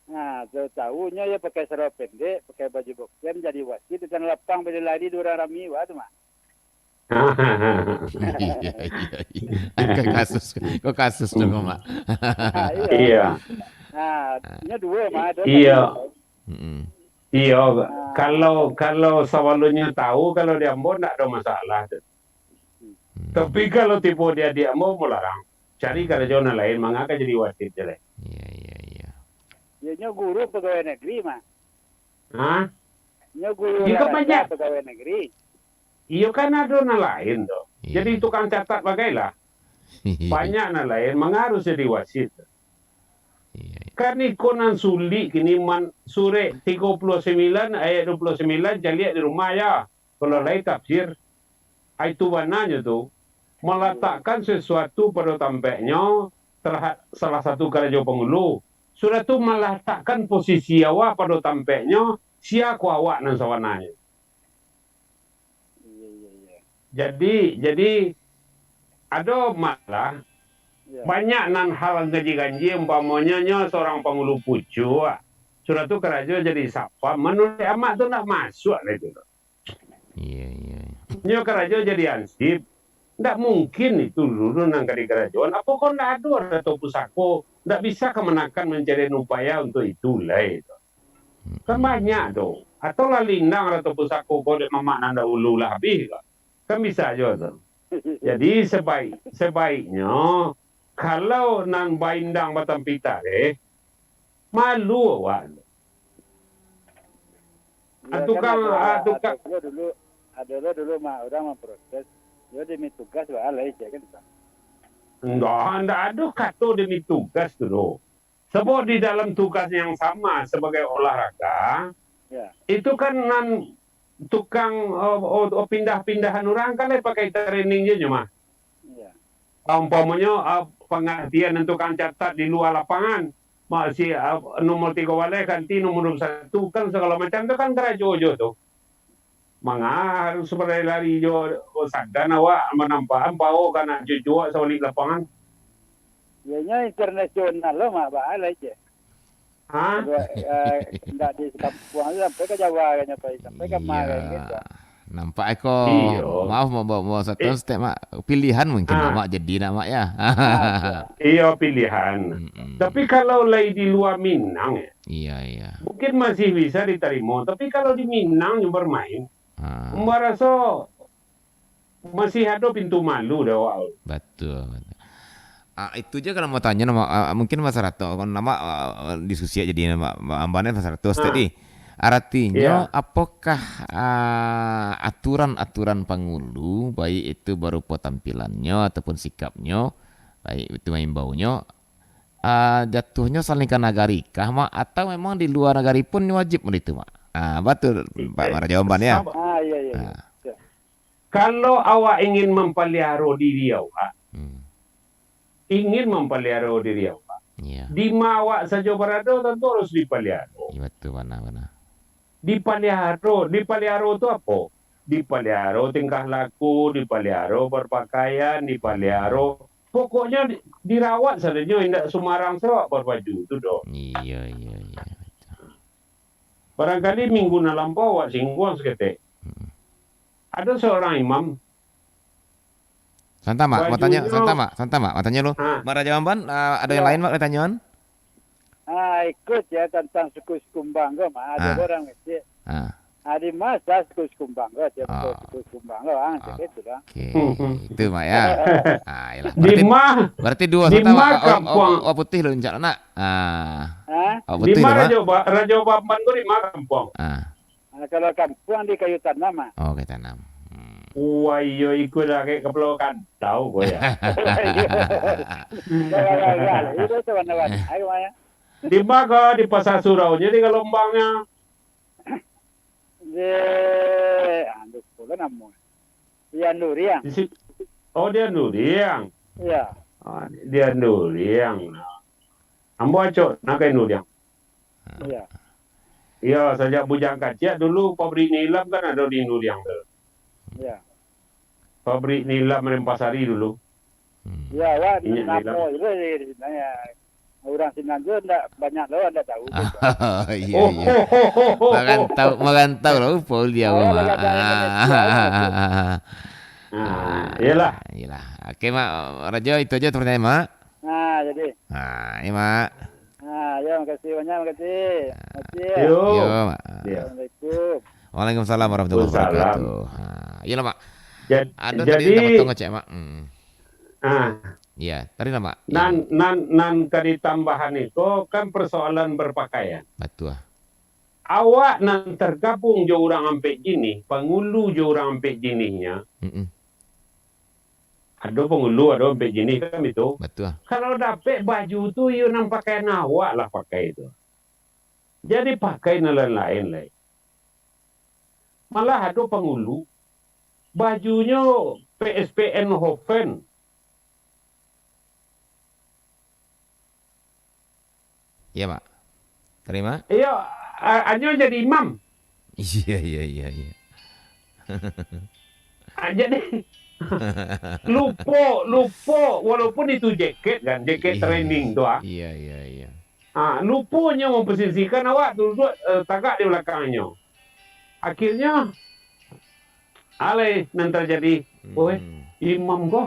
Nah, tahu-tahunyo iyo pakai sarau pendek, pakai baju boxer, jadi wasit di tangah lapang, bali lari di urang rami, wah tu, Mak. Iya, iya, iya. Kok kasus, kok kasus tu, Mak? Ah, iya. Iya. Nah, nyo duo, Mak, ado. Iya. Satu. Mm-mm. Iya, ah. Kalau, kalau sabalumnyo tahu, kalau di ambo ndak ado masalah tu. Hmm. Tapi kalau tibo di adiak ambo, ambo larang. Cari karajo nan lain, manga ka jadi wasit je lai. Iya, iya, iya. Yo, nyo guru pegawai negeri, Mak. Hah? Nyo guru olahraga pegawai negeri. Iyo kan ado nan lain tu. Iya. Jadi tukang catat bagailah. Banyak nan lain, manga harus jadi wasit. Iya, iya. Kan iko nan sulik kini man-, surek tigo puluh sembilan ayat dua puluh sembilan caliak di rumah ya. Kalau lai tafsir, itu bananyo tu, malatakkan sesuatu pado tampeknyo, terha-, salah satu karajo pangulu. Sudah tu malatakkan posisi awak pado tampeknyo, sia ko awak nan sabananyo. Iya, iya, iya. Jadi, jadi, ado malah, iya. Banyak nan hal ganjil-ganjil, umpamonyo nyo seorang pangulu pucuak. Sudah tu karajo jadi satpam. Manuruik amak tu ndak masuak lah itu. Iya, iya, iya. Nyo karajo jadi hansip. Ndak mungkin itu dulu nan ka dikarajoan. Apo kok ndak ado arato pusako? Ndak bisa ka manakan mancari upaya untuak itu lai. Kan banyak tu. Atau lah lindang arato pusako ko dek mamak nan dahulu lah abih ka. Kan bisa juo tu. Jadi sebaik, sebaiknyo kalau nan baindang batampi tareh, malu awak. Iyo, ah, kan tukang, ado, ah, tukang. Ado lo dulu, ado lo dulu mah urang mamprotes. Yo demi tugas baa lai cek kan. Ndak, ndak ado kato demi tugas tu doh. Sabab di dalam tugas yang sama sabagai olahraga, ya, itu kan nan tukang, oh, oh, oh, pindah-pindahan urang kan lai pakai training je nyo mah. Ya. Umpamonyo, ah, pangartian nan tukang catat di lua lapangan, masih, ah, nomor tigo baleh ganti nomor duo satu, kan sagalo macam tu kan karajo jo tu. Manga harus balari-lari jo, oh, sagan awak manampakan pao ka anak cucu awak sabalik lapangan. Iyo nyo internasional lo, Mak, baa lai cek. Ha? Kalau, eh, ndak di kampuang tu, sampai ka Jawa kan, sampai, sampai ka ma kan, gitu. Iyo. Nampak eko. Iyo. Maaf, Mak, Mak, Mak, satu step, Mak. Pilihan mungkin, Mak, jadi nak, Mak, ya. Ah, iyo, pilihan. Mm-mm. Tapi kalau lai di lua Minang, ya, iya, iya, mungkin masih bisa ditarimo. Tapi kalau di Minang yang bermain, ah, maraso masih ado pintu malu dek awak. Batua, batua. Ah, itu je kalau mau tanyo, nama, ah, mungkin Mas Rato, kan nama, ah, diskusi jadi nama, Amban Mas Rato tadi. Aratinyo, iya, apokah, ah, aturan-aturan pangulu, baik itu barupo tampilannyo ataupun sikapnyo, baik itu maimbaunyo, ah, jatuhnyo saling ka nagari kah, Mak? Atau memang di lua nagari pun wajib model itu, Mak? Ah, batua, Pak Marajo Amban, ya? Ah, iya, iya, iya. Ah. Iya. Kalau awak ingin mampaliharo diri awak, hmm, ingin mampaliharo diri awak, iya, di ma awak sajo barado, tantu harus dipaliharo. Iya, batua, bana, bana. Dipaliharo, dipaliharo tu apo? Dipaliharo tingkah laku, dipaliharo berpakaian, dipaliharo, pokoknyo di-, dirawat sadonyo, indak sumarang se awak babaju tu doh. Iya, iya, iya, batua. Barangkali minggu nan lampau awak singguang saketek. Mm-mm. Ado seorang imam. Santa, Mak, mau tanyo, bajunyo santa, Mak, santa, Mak, mau tanyo lu. Ah. Marajo Amban, ah, ado yang lain, Mak, ditanyoan? Ah, ikut ya tentang suku-suku Kumbang ko, Mak. Ado orang kecil. Ah. Ah, di ma suku-suku Kumbang ko, tiap suku-suku Kumbang ko, ah, cak itu dah. Oke. Hmm, hmm. Itu, Mak, ya. Ah, iyalah. Di ma, berarti duo santa, Mak. Kampuang. Oh, oh, oh, putih lu, insya Allah, nak. Ah. Hah? Oh, di putih ma lu, Mak. Rajo Ba-, Rajo Amban tu di ma kampuang? Ah. Ah, kalau kampuang di Kayu Tanam, ah. Oh, Kayu Tanam. Hmm. Wah, iyo, iko dah kayak kapalo kantau ko ya. Itu sebenarnya. Ayo, Maya. Di ma ko, di Pasar Surau, jadi kalau Bangnya. Di, ah, di sekolah namo. Di Anduriang. Di si-, oh, di Anduriang. Iya. Ah, di Anduriang. Ambo acok nak ka Anduriang. Iya. Iya, sajak bujang kaciak dulu pabrik Nilam kan ado di Anduriang tu. Iya. Pabrik Nilam Denpasar dulu. Hmm. Iya, awak minyak Nilam. Namo itu di, di, di, urang sinan tu ndak banyak lo, ndak tahu tu. Iya, iya. Marantau, marantau lah, Paul dia, Mak. Ah, iyalah. Iyalah. Oke, Mak Rajo, itu aja pertanyaan, Mak. Nah, jadi. Nah, iya, Mak. Nah, ya, makasih banyak, makasih. Makasih. Yo. Yo, Mak. Yo. Assalamualaikum. Waalaikumsalam warahmatullahi wabarakatuh. Ha, iyalah, Mak. Jad-, ado tadi jadi, nak potong kecek, Mak. Hmm. Ah. Iya, tadi lah, Mak. Iya. Nan, nan, nan ka ditambahan itu kan persoalan berpakaian. Batua. Awak nan tergabung jo urang ampek jinih, pangulu jo urang ampek jinihnyo. Mm-mm. Ado pangulu, ado ampek jinih kan itu. Batua. Kalau dapek baju tu, iyo nan pakaian awak lah pakai tu. Jadi pakai nan lain-lain lai. Malah ado pangulu, bajunyo P S P Eindhoven. Iya, Mak. Terima. Iyo, a-, anyo jadi imam. Iya, iya, iya, iya. Ah, jadi, lupo, lupo, walaupun itu jaket kan, jaket training tu, ah. Iya, iya, iya. Ah, luponyo memposisikan awak duduak, eh, tagak di balakangnyo. Akhirnyo, Alai nan tajadi, "Weh, imam ko,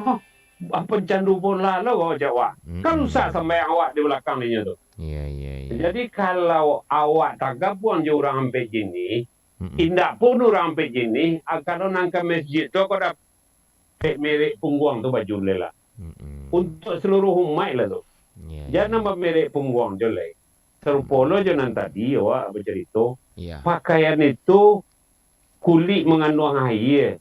ah, pancandu bola lo," cek awak. Kan rusak sambayang awak di balakang dinyo tu. Iya, iya, iya. Jadi, kalau awak tagabuang jo urang ampek jinih, indak pun urang ampek jinih, ah, kalau nan ka masjid tu, ko dapek merek pungguang tu baju lai lah. Untuak saluruah umaik lah tu. Iya, iya. Jan nan bamerek pungguang jo lai. Sarupo lo jo nan tadi awak bacarito, iya, pakaian itu kulik manganduang aia.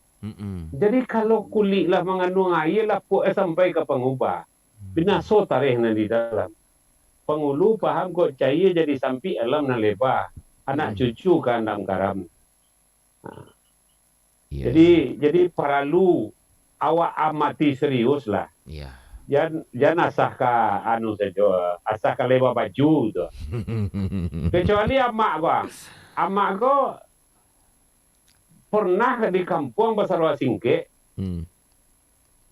Jadi, kalau kulik lah manganduang aia, lapuak sampai ka pangubah. Binaso tareh nan di dalam. Pangulu paham kok caia jadi sampik alam nan leba. Anak cucu ka andam karam. Nah. Iya, jadi, iya, jadi paralu awak amati serius lah. Iya. Jan, jan asah ka anu sajo, asah ka leba baju tu. Kecuali amak ko, ah. Amak ko pernah di kampuang basalua singkek,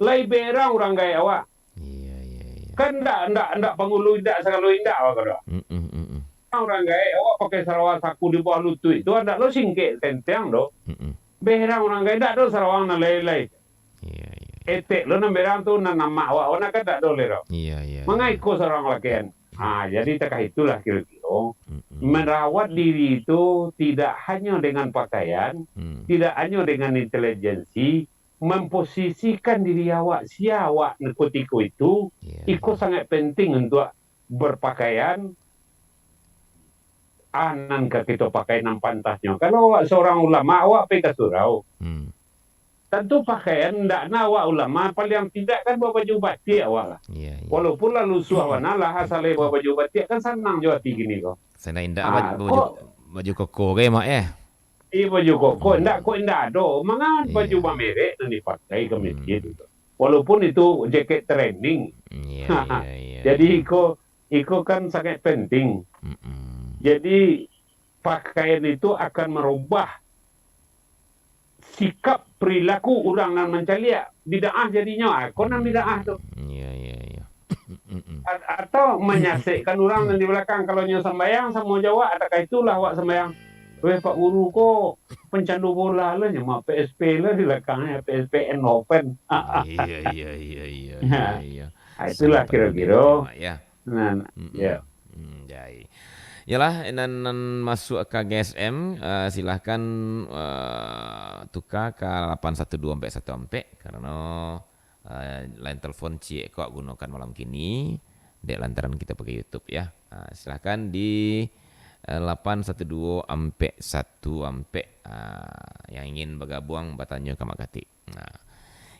lai berang urang gaek awak. Iya, iya, iya. Kan ndak, ndak, ndak pangulu indak, sagalo indak awak ko doh. Urang gaek awak pakai salawar saku di bawah lutuik tu, ndak lo singkek tenteng doh. Berang urang gaek, ndak ado sarawang nan lai-lai. Iya, iya. Etek lo nan berang tu, nan amak awak, awak nak kan ndak ado lai doh. Iya, iya, iya. Mangaiko sarawang lakian. Ah, jadi takah itulah kiro-kiro. Merawat diri itu tidak hanya dengan pakaian, tidak hanya dengan intelijensi, memposisikan diri awak, sia awak kutiko itu, iya, iko sangat penting untuak berpakaian, ah, nan ka kito pakai nan pantasnyo. Kalau awak seorang ulama, awak pai ka surau. Tantu pakaian ndak na awak ulama, paliang tidak kan babaju batik awak lah. Iya, iya. Walaupun lah lusuah bana lah, asal babaju batik kan sanang jo ati kini ko. Sanang indak. Ah, baju, kok baju koko ge, Mak, eh? Iya, baju koko. Ndak, kok indak ado. Manga baju bamerek nan dipakai ka masjid tu. Walaupun itu jaket training. Iya, iya, iya. Jadi iko, iko kan sangat penting. Jadi, pakaian itu akan merubah sikap perilaku urang nan mancaliak. Bid'ah jadinyo, ah, ko nan bid'ah tu. Iya, iya, iya. A-, atau manyasekkan urang nan di balakang. Kalau nyo sambayang samo jo awak, adakah itulah awak sambayang? "Weh, Pak Guru ko pancandu bola lo nyo, mah P S P lo di balakang, P S P Eindhoven." Iya, iya, iya, iya, iya, iya. Ah, itulah kiro-kiro. Mak, ya. Nah, ya. Hmm, jai. Yalah, nan, nan masuk ka G S M, eh, silahkan, eh, tuka ka lapan satu dua ampek satu ampek, karano, eh, line telepon ciek ko gunokan malam kini, dek lantaran kito pakai YouTube, ya. Ah, silahkan di, eh, lapan satu dua ampek satu ampek, ah, yang ingin bagabuang, batanyo ka Mak Katik. Nah,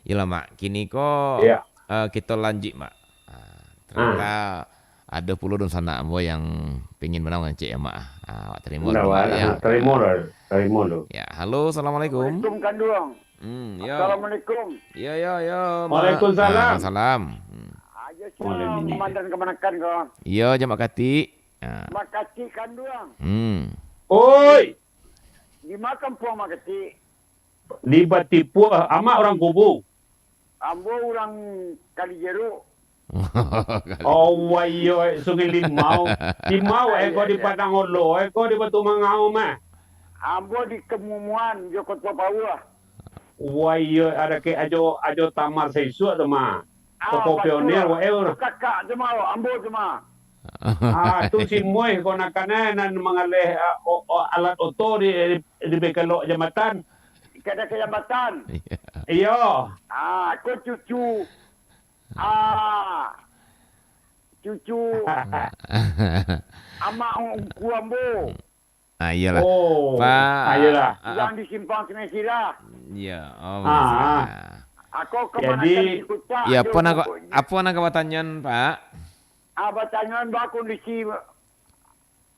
iyolah, Mak. Kini ko, eh, kito lanjuik, Mak. Ah, ternyata ado pulo dunsanak ambo yang pingin bana mangecek ya, Mak. Ah, awak tarimo dulu, Mak, ya. Tarimo lah, tarimo dulu. Ya, halo, assalamualaikum. Assalamualaikum, Kanduang. Hmm, yo. Assalamualaikum. Yo, yo, yo, Mak. Waalaikumsalam. Waalaikumsalam. Hmm. Aja sia komandan kamanakan ko. Iyo, jo Mak Katik. Ah. Mak Katik Kanduang. Hmm. Oi. Di ma kampuang Mak Katik? Di Batipuah, amak urang Kubu. Ambo urang Kalijeruk. Oh, wah, iyo, eh, Sungai Limau. Limau, eh, ko di Padang Olo, eh, ko di Batu Mangau mah. Ambo di Kamumuan, jo Koto Pauah. Wah, iyo, ado kek Ajo, Ajo Tamar saisuak tu mah. Toko Pionir, wah, eh, kakak tu mah, ambo tu mah. Ah, tu si Muih ko nakan, eh, nan mangaleh, ah, o-, o-, alat oto di, di, di bekelok jambatan. Kada ka jambatan. Iya. Iyo. Ah, ko cucu. Ah. Cucu. Amak ungku ambo. Ah, iyolah. Oh, Pak, ah, iyolah. Ah, yang di Simpang Sungai Sirah. Iya. Oh, ah, ah. Ako kamanakan. Jadi, di Kuta, ya, apo nak, apo nak batanyoan, Pak? Ah, batanyoan ba kondisi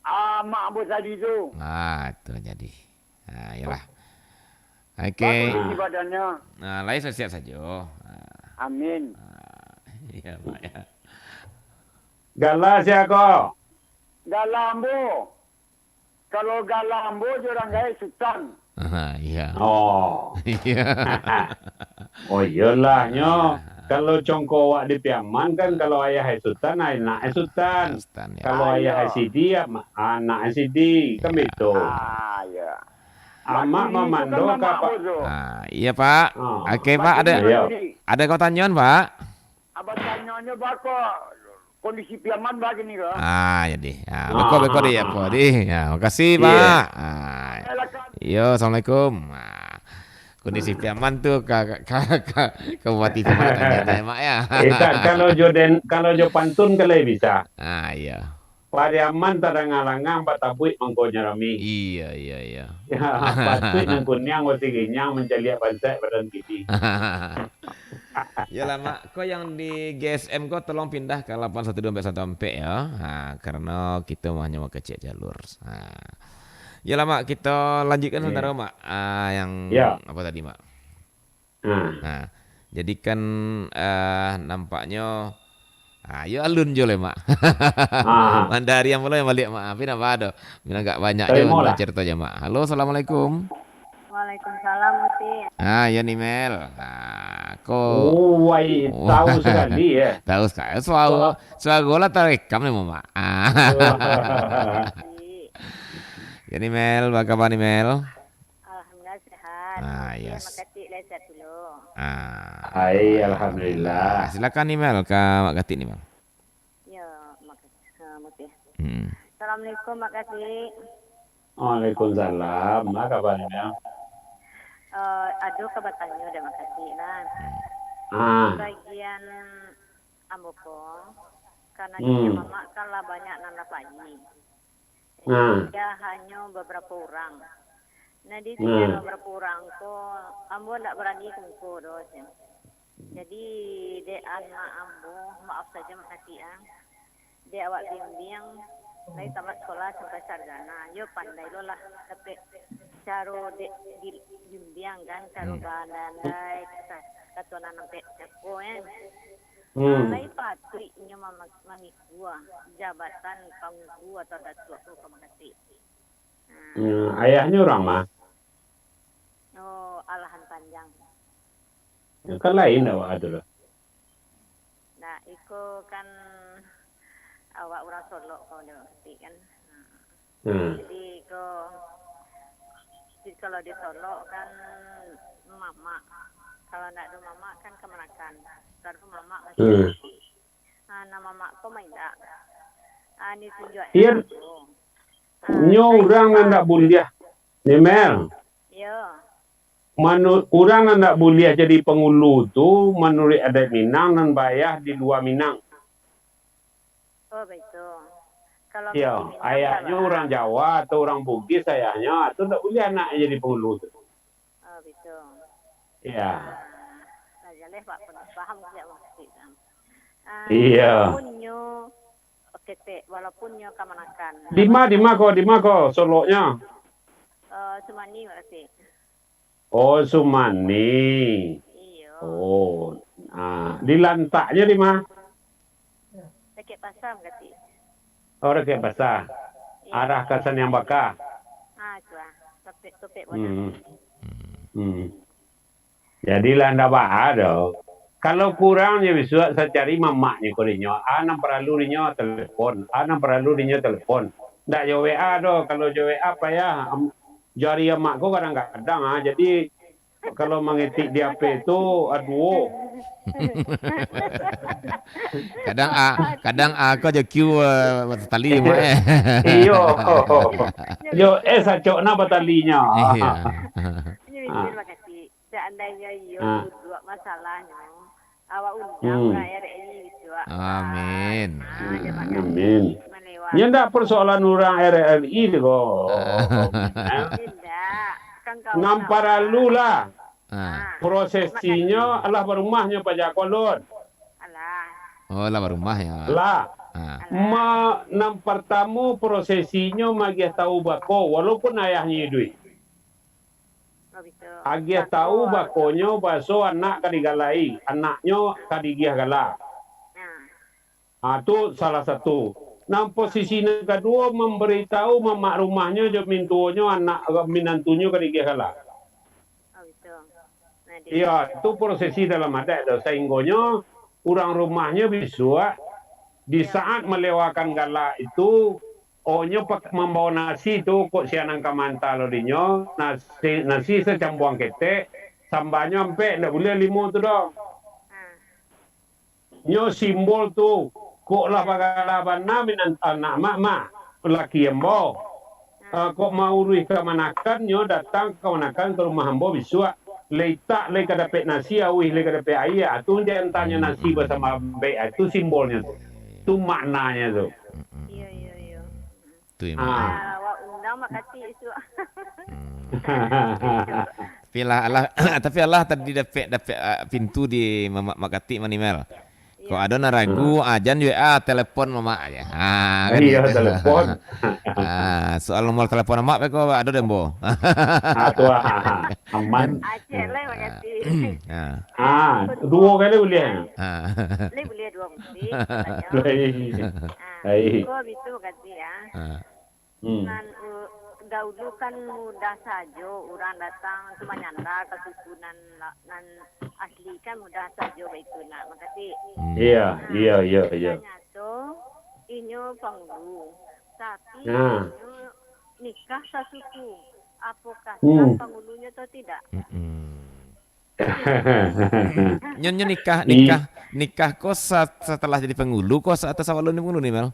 Ah, mak ambo tadi tu. Ah, tu jadi. Ah, iyalah. Oke. Bagus isi badannya. Ah, lai sehat-sehat sajo. Ah. Amin. Ah, iya, Mak, ya. Gala sia ko? Gala ambo. Kalau gala ambo jo urang gaek Sutan. Ah, iya. Oh. Iya. Oh, iyolah, nyo. Ah. Kalau congko awak di Piaman kan, kalau ayah ai Sutan, anak ai Sutan. Sutan, ya. Kalau ayah ai Sidi, ya, ma-, anak ai Sidi. Kan begitu. Ah, iya. Amak mamando ka, Pak. Ah, iya, Pak. Ah. Oke, Pak, ada, iya, ada kau tanyoan, Pak? Abah tanyonyo, Pak, ko kondisi Piaman, Pak, kini ko? Ah, jadi. Ah, beko, beko, di, apa, di. Ya, makasih, iya, Pak. Ah, silakan. Yo, assalamualaikum. Ah, kondisi Piaman tu ka, ka, ka, ka, ka Bupati Piaman tanyo, Mak, ya. Eh, ka-, kalau jo den, kalau jo pantun, kalau bisa. Ah, iya. Pariaman tadanga langang, batabuik mangkonyo rami. Iya, iya, iya. Ya, patuik nan kuniang, roti ginyang, mancaliak bansaik badan pipi. Yolah, Mak. Ko yang di G S M ko tolong pindah ka lapan satu dua empat satu empat ya. Ha, karena kita hanya mau kecek jalur. Ha. Yolah, Mak, kita lanjutkan, iya, sementara, Mak. Ah, yang, ya, apa tadi, Mak? Nah. Nah, jadi kan, eh, nampaknyo, ah, yo alun jo lai, Mak. Ah. Mandari yang pulo yang baliak, Mak. Tapi ndak baa doh. Minang agak banyak jo, tarimo lah, cerito jo, Mak. Halo, assalamualaikum. Waalaikumsalam, Uti. Ah, yo ni, Mel. Ah, ko. Oh, wai, tahu sekali, ya. Tahu sekali. Suaro, suaro lah tarekam ni, Mak. Ah. Wah. Yo ni, Mel, apa kabar ni, Mel? Alhamdulillah, sehat. Ah, oke, yes. Makasih, lah, sehat dulu. Ah, hai, alhamdulillah. Silakan, ni, Mel, ka Mak Katik ni, Mel. Ya, makasih. Ah, makasih. Hmm. Assalamualaikum, Mak Katik. Waalaikumsalam. Apa kabar, Mel? Eh, ado ka batanyo dek Mak Katik, lah. Hmm. Ah. Bagian ambo ko, karena, hmm, kito mamak kan lah banyak nan lah payi. Nah. Tingga hanyo babarapo urang. Nah, di, nah, tingga babarapo urang ko, ambo ndak barani ka muko doh, cen. Jadi, dek anak ambo, maaf sajo, Mak Katik, ah. Dek awak bimbiang, lai tamat sekolah sampai sarjana. Yo, pandai lo lah, tapi caro dek di, bimbiang kan, caro, hmm, baandai-andai, kata, katuanan ampek cako, kan. Hmm. Lai patuik inyo mama-, mami-, buah jabatan pangulu atau datuak tu ka Mak Katik. Hmm, ayahnyo urang ma? Oh, alahan panjang. Yo, kan lain awak tu lah. Nah, iko kan awak urang Solok ko, Mak Katik, kan. Hmm. Hmm. Jadi, iko, jadi kalau di Solok kan mamak. Kalau ndak ado mamak kan kamanakan. Kalau mamak masih, hmm, ah, nan mamak ko maindak. Ah, ni tunjuak. Iya. Ah, nyo urang nan ndak buliah, ni, Mel. Yo. Manu-, urang nan ndak buliah jadi pangulu tu, manuruik adaik Minang, nan baayah di lua Minang. Oh, baitu. Kalau, iyo, di Minang ayahnyo urang Jawa atau urang Bugis ayahnyo, tu ndak buliah anaknyo jadi pangulu tu. Oh, baitu. Iyo. Ah, lah jaleh, Pak, paham, paham, Pak, maksud, ah. Ah, iyo. Walaupun nyo, oke, tek, walaupun nyo kamanakan. Dima, dima ko, dima ko Soloknyo? Eh, Sumani, Pak Katik. Oh, Sumani. Iyo. Oh, ah, di lantaknyo di ma? Dakek pasa, Mak Katik. Oh, dakek pasa. Iyo. Arah ka Saniang Baka. Ah, tu ah. Topik-topik. Hmm. Hmm. Jadi lah ndak baa doh. Kalau kurang nyo bisuak, sa cari mamaknyo ko dinyo. A nan paralu dinyo telepon. A nan paralu dinyo telepon. Ndak jo W A doh. Kalau jo W A payah, am-, jari amak ko kadang-kadang, ah. Jadi, kalau mangetik di H P tu, aduh. Kadang A, kadang A ko jo Q, eh, batali, Mak, eh. Iyo. Yo, eh, sacok na batalinyo. Iyo. Iyo, Ah. Terima kasih. Seandainyo iyo, ah, duduak masalahnyo, awak undang, hmm, lah R R I gitu, ah. Amin. Ah, terima kasih. Amin. Malewa. Nyo ndak persoalan urang R R I tu ko. Ah. Indak. Kan kau nan tahu paralu lah. Ah. Prosesinyo alah barumahnyo paja kolot. Alah. Oh, lah barumah ya. Lah. Ah. Alah. Ma-, nan partamo prosesinyo magiah tahu bako, walaupun ayahnyo iduik. Oh, gitu. Agiah tahu bakonyo baso anak ka digalai, anaknyo ka digiah gala. Nah. Ah, tu salah satu. Nan posisi nan kaduo, mambaritahu mamak rumahnyo jo mintuonyo anak, minantunyo ka digiah gala. Oh, gitu. Nah, di- Iya, itu prosesi dalam adat tu. Sahinggonyo urang rumahnyo bisuak, di saat malewakan gala itu, Oh, nyo pak-, mambao nasi tu, kok sia nan ka maanta lo dinyo, nasi, nasi sacambuang ketek, sambanyo ampek, ndak buliah limo tu doh. Nyo simbol tu, kok lah bagala bana minantu anak mak, mak, laki ambo. Ah, kok mauruih kamanakan, nyo datang kamanakan ka rumah ambo bisuak. Lai tak, lai ka dapek nasi, auih lai ka dapek aia. Ah, tu diantanyo nasi basambambek, ah, tu simbolnyo tu. Tu maknanyo tu. Iyo, iyo, iyo. Tu memang. Ah. Ah, awak undang Mak Katik isuak. Hmm. Tapi lah, alah, tapi alah tadi dapek, dapek, ah, pintu di Mamak, Mak Katik mah, Mel. Kok ado nan ragu, ah, jan W A, telepon Mamak aja. Ah, kan gitu. Iyo, telepon. Ah, soal nomor telepon Mamak pe ko ado deh, Mbo. Ah, tu, ah, aman. Aceh lah, Mak Katik. Ah. Ah, duo kali buliah. Ah. Lai buliah duo kali, katonyo. Lai. Ah, lai. Ko bitu Mak Katik, ah. Ah. Hmm. Nan, uh, daulu kan mudah sajo urang datang tu manyanda ka suku nan la-, nan asli kan mudah sajo baitu nak, Mak Katik. Hmm. Iyo, iyo, iyo, iyo. Nah, nyato inyo pangulu, tapi inyo nikah sasuku. Apokah sah pangulunyo atau tidak? Mm-mm. Nyo, nyo nikah, nikah, nikah ko sa-, satalah jadi pangulu ko sa-, atau sabalun jadi pangulu ni, Mel?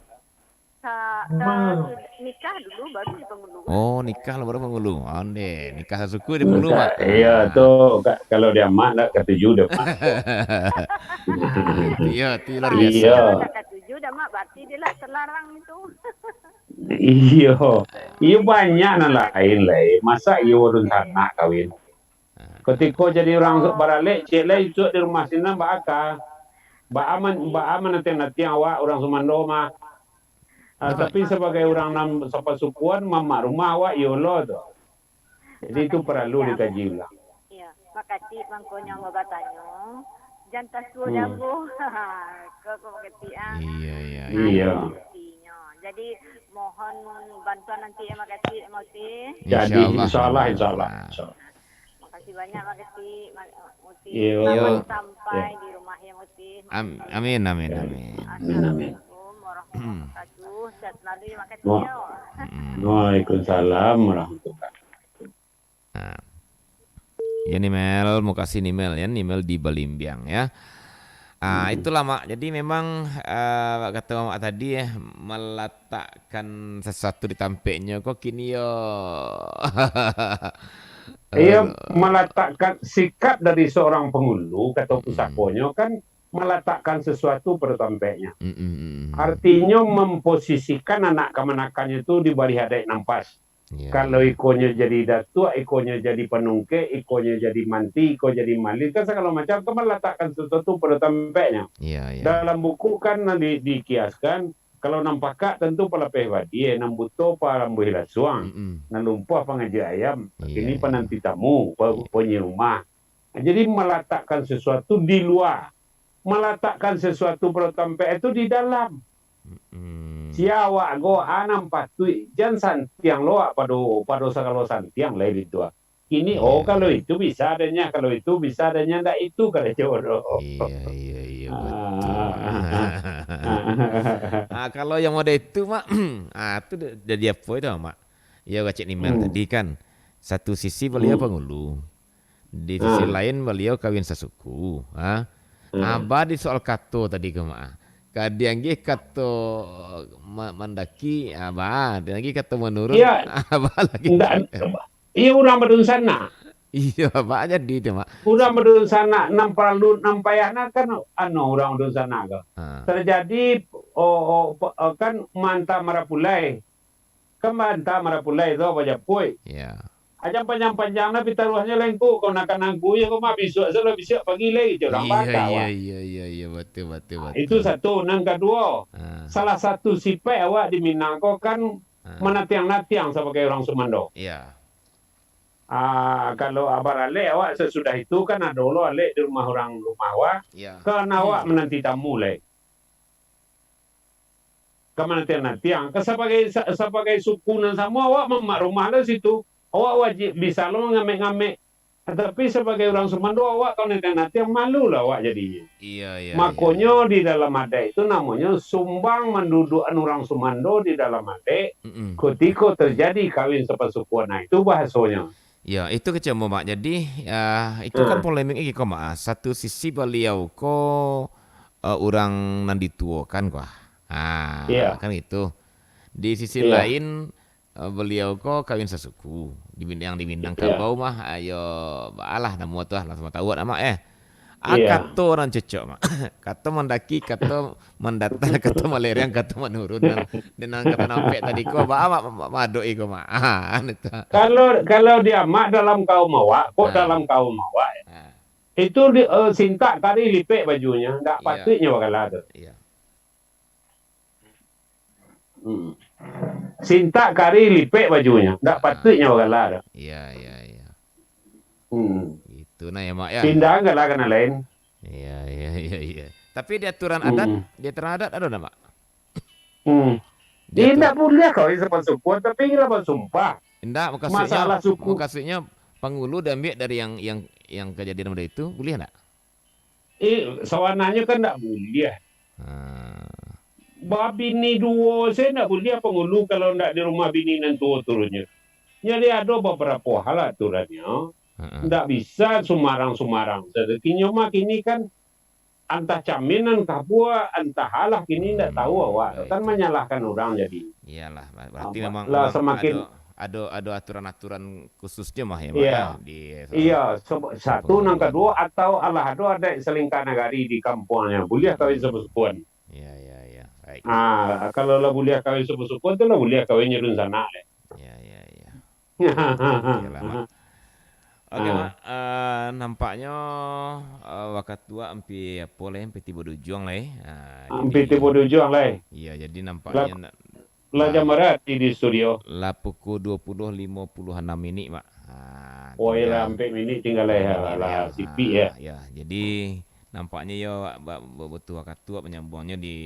Sa-, sa-, nikah dulu, baru jadi pangulu. Oh, nikah lah baru pangulu. Onde, nikah sasuku jadi pangulu, Mak. Iyo, tu, ka-, kalau di Amak ndak katuju dek Amak. Iyo, tu luar biasa. Iyo. Kalau ndak katuju dek Amak, berarti dia lah terlarang itu. Iyo. Iyo, banyak nan lain lai. Masa iyo dunsanak kawin? Kutiko jadi urang baralek, ciek lai isuak di rumah sinan baa ka. Baa man-, baa manatiang-natiang awak urang sumando mah. Ah, tapi sabagai urang nan sapasukuan, mamak rumah awak iyo lo tu. Jadi itu paralu dikaji ulang. Iyo, Mak Katik mangkonyo ambo batanyo, jan tasuo danggo. Ko, ko Mak Katik, ah. Iyo, iyo, iyo. Iyo. Jadi, mohon bantuan nanti ya, Mak Katik, Mak Uti. Jadi, insyaallah, insyaallah. Makasih banyak, Mak Katik, Mak Uti. Iyo. Selamat sampai di rumah ya, Mak Uti. Am-, amin, amin, amin. Assalamualaikum warahmatullahi wabarakatuh. Sehat selalu ya, Mak Katik, yo. Waalaikumsalam warahmatullahi wabarakatuh. Nah. Ya, ni Mel, mukasih ni Mel, ya, ni Mel di Balimbiang, ya. Ah, itulah, Mak. Jadi memang, ah, kato Mak tadi, ya, meletakkan sesuatu di tampeknyo, kok kini yo. Iyo, meletakkan sikap dari seorang pangulu, kato pusakonyo kan meletakkan sesuatu pada tampeknyo. Mm, mm, mm, mm. Artinyo memposisikan anak kamanakannyo tu di barih adaik nan pas. Iyo. Kalau ikonyo jadi datuak, ikonyo jadi panungkek, ikonyo jadi manti, iko jadi malin, kan sagalo macam, kan malatakkan sasuatu pado tampeknyo. Iyo, iyo. Dalam buku kan di, dikiaskan, kalau nan pakak tantu palapeh badia, nan buto palambuih lasuang, mm-mm, nan lumpuah pangajak ayam, iyo, kini iyo, pananti tamu, pa-, iyo, punyi rumah. Jadi malatakkan sasuatu di lua, malatakkan sasuatu pado tampek itu di dalam. Mm-mm. Sia awak ko, a nan patuik, jan santiang lo awak pado, pado sagalo santiang lai di tu. Kini, oh, iyo, kalau itu bisa adanya, kalau itu bisa adanya, ndak itu karajo doh. Iyo, iyo, iyo, ah, betul. Ah, kalau yang model itu, Mak, ah, tu da-, jadi apo itu, Mak? Iyo, kecek Nimal, hmm, tadi kan, satu sisi baliau, hmm, pangulu, di sisi, ah, lain baliau kawin sasuku, ha? Hmm. Abah di soal kato tadi ko, Mak. Ka dianggih kato ma-, mandaki, Abah, dianggih kato manurun, iyo, Abah lagi. Ndak, iyo, urang badunsanak. Iyo, Abah jadi tu, Mak. Urang badunsanak, nan paralu, nan payah, nah, kan, anu, urang badunsanak ko. Ha. Terjadi, o, o, pe-, o, kan, manta marapulai. Kan banta marapulai tu, bajapuik. Iyo. Aja panjang-panjang nah pitaruahnyo lai ngku, kau nak kanangku yo, kau mah bisuak sado, bisuak pagi lai, cek urang, iyo, baka, iyo, wak. Iyo, iyo, iyo, betul, betul, ah, betul. Itu satu. Nan kaduo, ah, salah satu sipaik awak di Minang ko kan, ah, manatiang-natiang sabagai urang sumando. Iyo. Ah, kalau abar alek awak sasudah itu kan ado lo alek di rumah urang rumah awak, iyo, kan awak mananti tamu lai. Ka manantiang-nantiang. Ka sabagai, sa-, sabagai suku nan samo, awak mamak rumah lah situ. Awak wajib bisa lo mangamek-ngamek. Tapi sabagai urang sumando, awak kalau natiang-natiang, malulah awak jadinyo. Iyo, iyo, Makonyo iyo. Di dalam adaik tu namonyo sumbang manduduakan urang sumando di dalam adaik, Mm-mm. kutiko terjadi kawin sapasukuan. Nah, itu bahasonyo. Ya, itu kecek Mak. Jadi, ah, itu kan Ha. polemik lagi ko, Mak. Satu sisi baliau ko, eh, urang nan dituokan ko. Ah, Ya. kan gitu. Di sisi Ya. lain, eh, baliau ko kawin sasuku. Di Minang, di Minangkabau mah, ayo, baalah namo tu lah, lah samo tahu nak, Mak, eh. Ah, Iya. kato nan cocok, Mak. Kato mandaki, kato mandata, kato malereng, kato manurun. Nan, nan kato nampek tadi ko, ba, Mak, Mak, Mak, madok iko, Mak. Ah, anu tu. Kalau, kalau di Amak dalam kaum awak, kok Ah. dalam kaum awak, Ah. itu di, eh, sintak kari lipek bajunyo, ndak Iya. patuiknyo bagala tu. Iya. Hmm. Sintak kari lipek bajunyo, ndak Ah. patuiknyo bagala tu. Iya, iya, iya. Hmm. Itu nah ya, Mak, ya. Pindah gala ka nan lain. Iya, iya, iya, iya. Tapi di aturan adat, Hmm. di aturan adat ado ndak, Mak? Hmm. Di Dia aturan ndak buliah kawin sapasukuan, tapi iko lah basumpah. Ndak, mukasuiknyo, Masalah suku. mukasuiknyo pangulu diambiak dari yang, yang, yang kajadian model itu, buliah ndak? Eh, sabananyo kan ndak buliah. Ha. Babini duo se ndak buliah pangulu kalau ndak di rumah bini nan tuo turunnyo. Jadi ado babarapo hal aturannyo. Heeh. Ndak bisa sumarang-sumarang. Sadokinyo mah kini kan antah camin nan kabua, antah alah kini ndak tahu Hmm, awak. Kan baik. manyalahkan urang jadi. Iyalah, ba-, berarti Apa, memang, lah memang semakin ado, ado, ado aturan-aturan khususnyo mah ya, Mak, Iya. ya, di Iya, salah satu. Satu nan kaduo, atau alah ado adaik salingka nagari di kampuangnyo, buliah kawin Hmm. sapasukuan. Iya, iya, iya. Baik. Ah, kalau lah buliah kawin sapasukuan tu lah buliah kawin nyo dunsanak deh. Iya, iya, iya. Oke lah, Mak. Oke, Ah. Mak. Eh, nampaknyo, eh, wakatu awak ampia apo lai, ampia tibo di ujuang lai. Ah, Ampia jadi, tibo di ujuang lai. iya, jadi nampaknyo Lah, nak, lah lah, jam bara di, di studio? Lah pukul dua puluh limo puluh anam minik, Mak. Ah, Oh, tingga iyalah, ampek minik tingga lai, ampek minik alah, ya. sipik, ya. Ah, ya, jadi nampaknyo yo ba-, ba-, batua wakatu awak manyambuangnyo di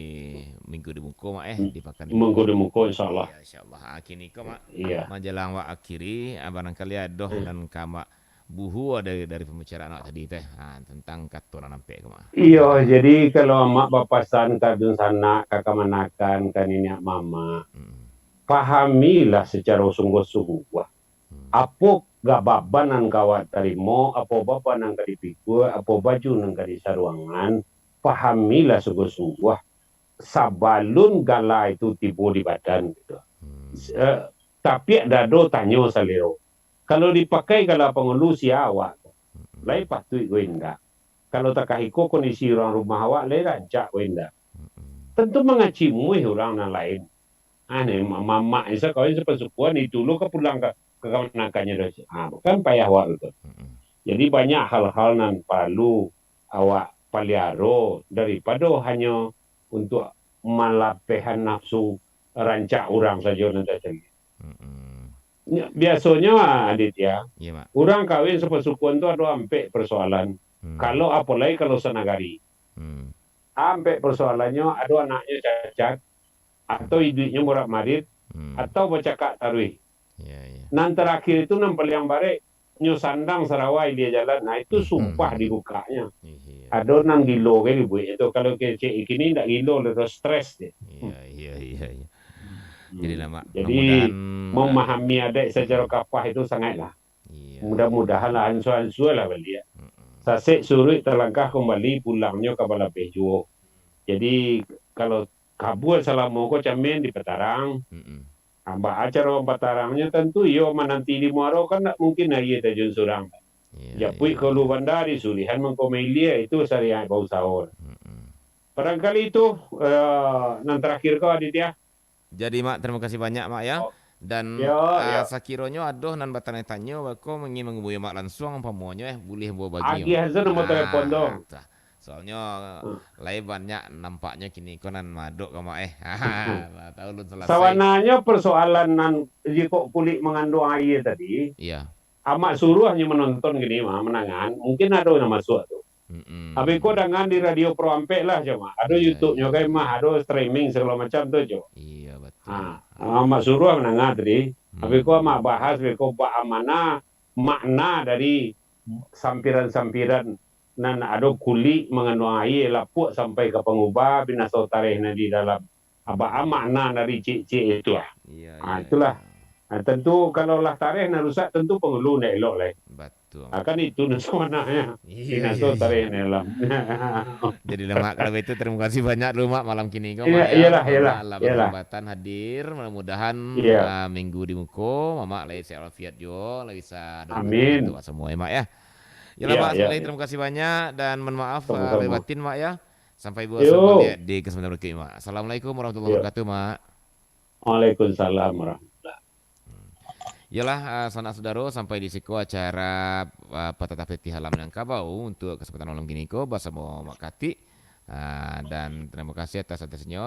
minggu di muko, Mak, eh, Hmm. di pakan di Minggu muko. di muko, insyaallah. Ya, insyaallah. Ah, kini ko, Mak, Iya. manjalang awak akhiri, ah, barangkali ado Hmm. nan ka Mak buhua dari, dari pambicaraan awak tadi teh, ah, tentang kato nan ampek ko, Mak. Iyo, jadi kalau Amak bapasan ka dunsanak, ka kamanakan, ka niniak mamak, Hmm. pahamilah sacaro sungguah-sungguah. Hmm. Apo ga-, baban nan ka awak tarimo, apo baban nan ka dipikua, apo baju nan ka disaruangan, pahamilah sungguah-sungguah sabalun gala itu tibo di badan, gitu. Hmm. S-, eh, tapiak dado tanyo salero. Kalau dipakai gala pangulu, sia awak tu. Mm-mm. Lai patuik ko indak. Kalau takah iko kondisi urang rumah awak, lai rancak ko indak. Mm-mm. Tantu mangacimuih urang nan lain. Ah, ni, ma-, mamak ni sakawin sapasukuan, itu lo ka pulang ka, ka kamanakannyo doh. Ah, kan payah awak tu. Mm-mm. Jadi, banyak hal-hal nan paralu awak paliaro daripado hanyo untuak malapehan nafsu rancak urang sajo nan tacaliak. Mm-mm. Nya, biasonyo, ah, Aditya, Iya, Mak. urang kawin sapasukuan tu ado ampek persoalan. Hmm. Kalau, apolai kalau sanagari. Hmm. Ampek persoalannyo, ado anaknyo cacat, atau iduiknyo morak-marit, Hmm. atau bacakak taruih. Iya, iya. Nan tarakhir itu nan paliang barek, nyo sandang sarawa ilia jalan. Nah, itu Hmm. sumpah dibukaknyo. Iya. Ado nan gilo gai dibueknyo tu. Kalau kecek kini ndak gilo, lah stres je. Iya, iya, iya, iya. Hmm. Jadi lah, Mak, Jadi, mudah-mudahan memahami adaik sacaro kapah itu sangaiklah. Iya. Mudah-mudahan lah, ansua-ansua lah baliak. Mm-mm. Sasek suruik talangkah kumbali, pulangnyo ka balabeh juo. Jadi, kalau kabua salamo ko camin di patarang, Mm-mm. ah, baa caro patarangnyo, tantu iyo mananti di muaro, kan ndak mungkin aia tajun surang. Iya, Japuik iya, ka ulu iya. banda, di sulihan mangko mailia, itu sariaik bausaho. Mm-mm. Barangkali itu, eh, nan tarakhir ko, Aditya. Jadi, Mak, tarimo kasih banyak, Mak, ya. Oh. Dan, Yo, ah, yo. sakironyo ado nan batanyo-tanyo, bako ingin manghubungi Mak lansuang, umpamonyo, eh, buliah bao bagi, Agiah Mak. sajo nomor Ah, telepon tu. tah. Soalnyo, Hmm. lai banyak nampaknyo kini ko nan madok ka Mak, eh. Lah tahu lun salasai. Sabananyo persoalan nan jikok kulik manganduang aia tadi, Iya. Amak suruah nyo manonton kini, Mak, manangan, mungkin ado nan masuak tu. Mm-mm. Abih ko dangan di Radio Pro Ampek lah, cuma. Ado Iya, YouTube-nyo iya, kan, iya. mah, ado streaming sagalo macam tu, cuma. Iya, betul. Ha, Amak suruah mananga tadi. Hmm. Abih ko Amak bahas, abih ko bak mana makna dari sampiran-sampiran nan ado kulik mangano aia lapuak sampai ka panguba, binaso tareh nan di dalam. Baa makna dari ciek-ciek itu ah. Iya, Ah, iya, itulah. iya. Ah, tentu kalau lah tareh nan rusak, tentu pangulu ndak elok lai. Batul. Ah, kan itu nan sabananyo. Iya, Binaso iya, tareh iya. nan dalam. Jadi lah, Mak, kalau itu, terima kasih banyak dulu, Mak, malam kini ko, Iya, Mak, ya. iyalah, Mohon iyalah, maaf lah iyalah. berhambatan hadir. Mudah-mudahan Iya. ah, minggu di muko, Mamak lai sehat walafiat juo, lai bisa ada Amin. untuk Mak semua, ya, Mak, ya. Yalah, Iya, Mak, iya, sekali lagi iya. terima kasih banyak dan mohon maaf ah, Sama-sama. lahir batin, Mak, ya. Sampai Yo. bertemu baliak di kesempatan berikutnya, Mak. Assalamualaikum warahmatullahi Yo. Wabarakatuh, Mak. Waalaikumsalam warahmatullahi. Yalah, ah, sanak sudaro, sampai di siko acara ah, Patah Tapih Halaman Angkabau untuk kesempatan malam kini ko basamo Mak Katik. Ah, dan terima kasih atas atensinyo.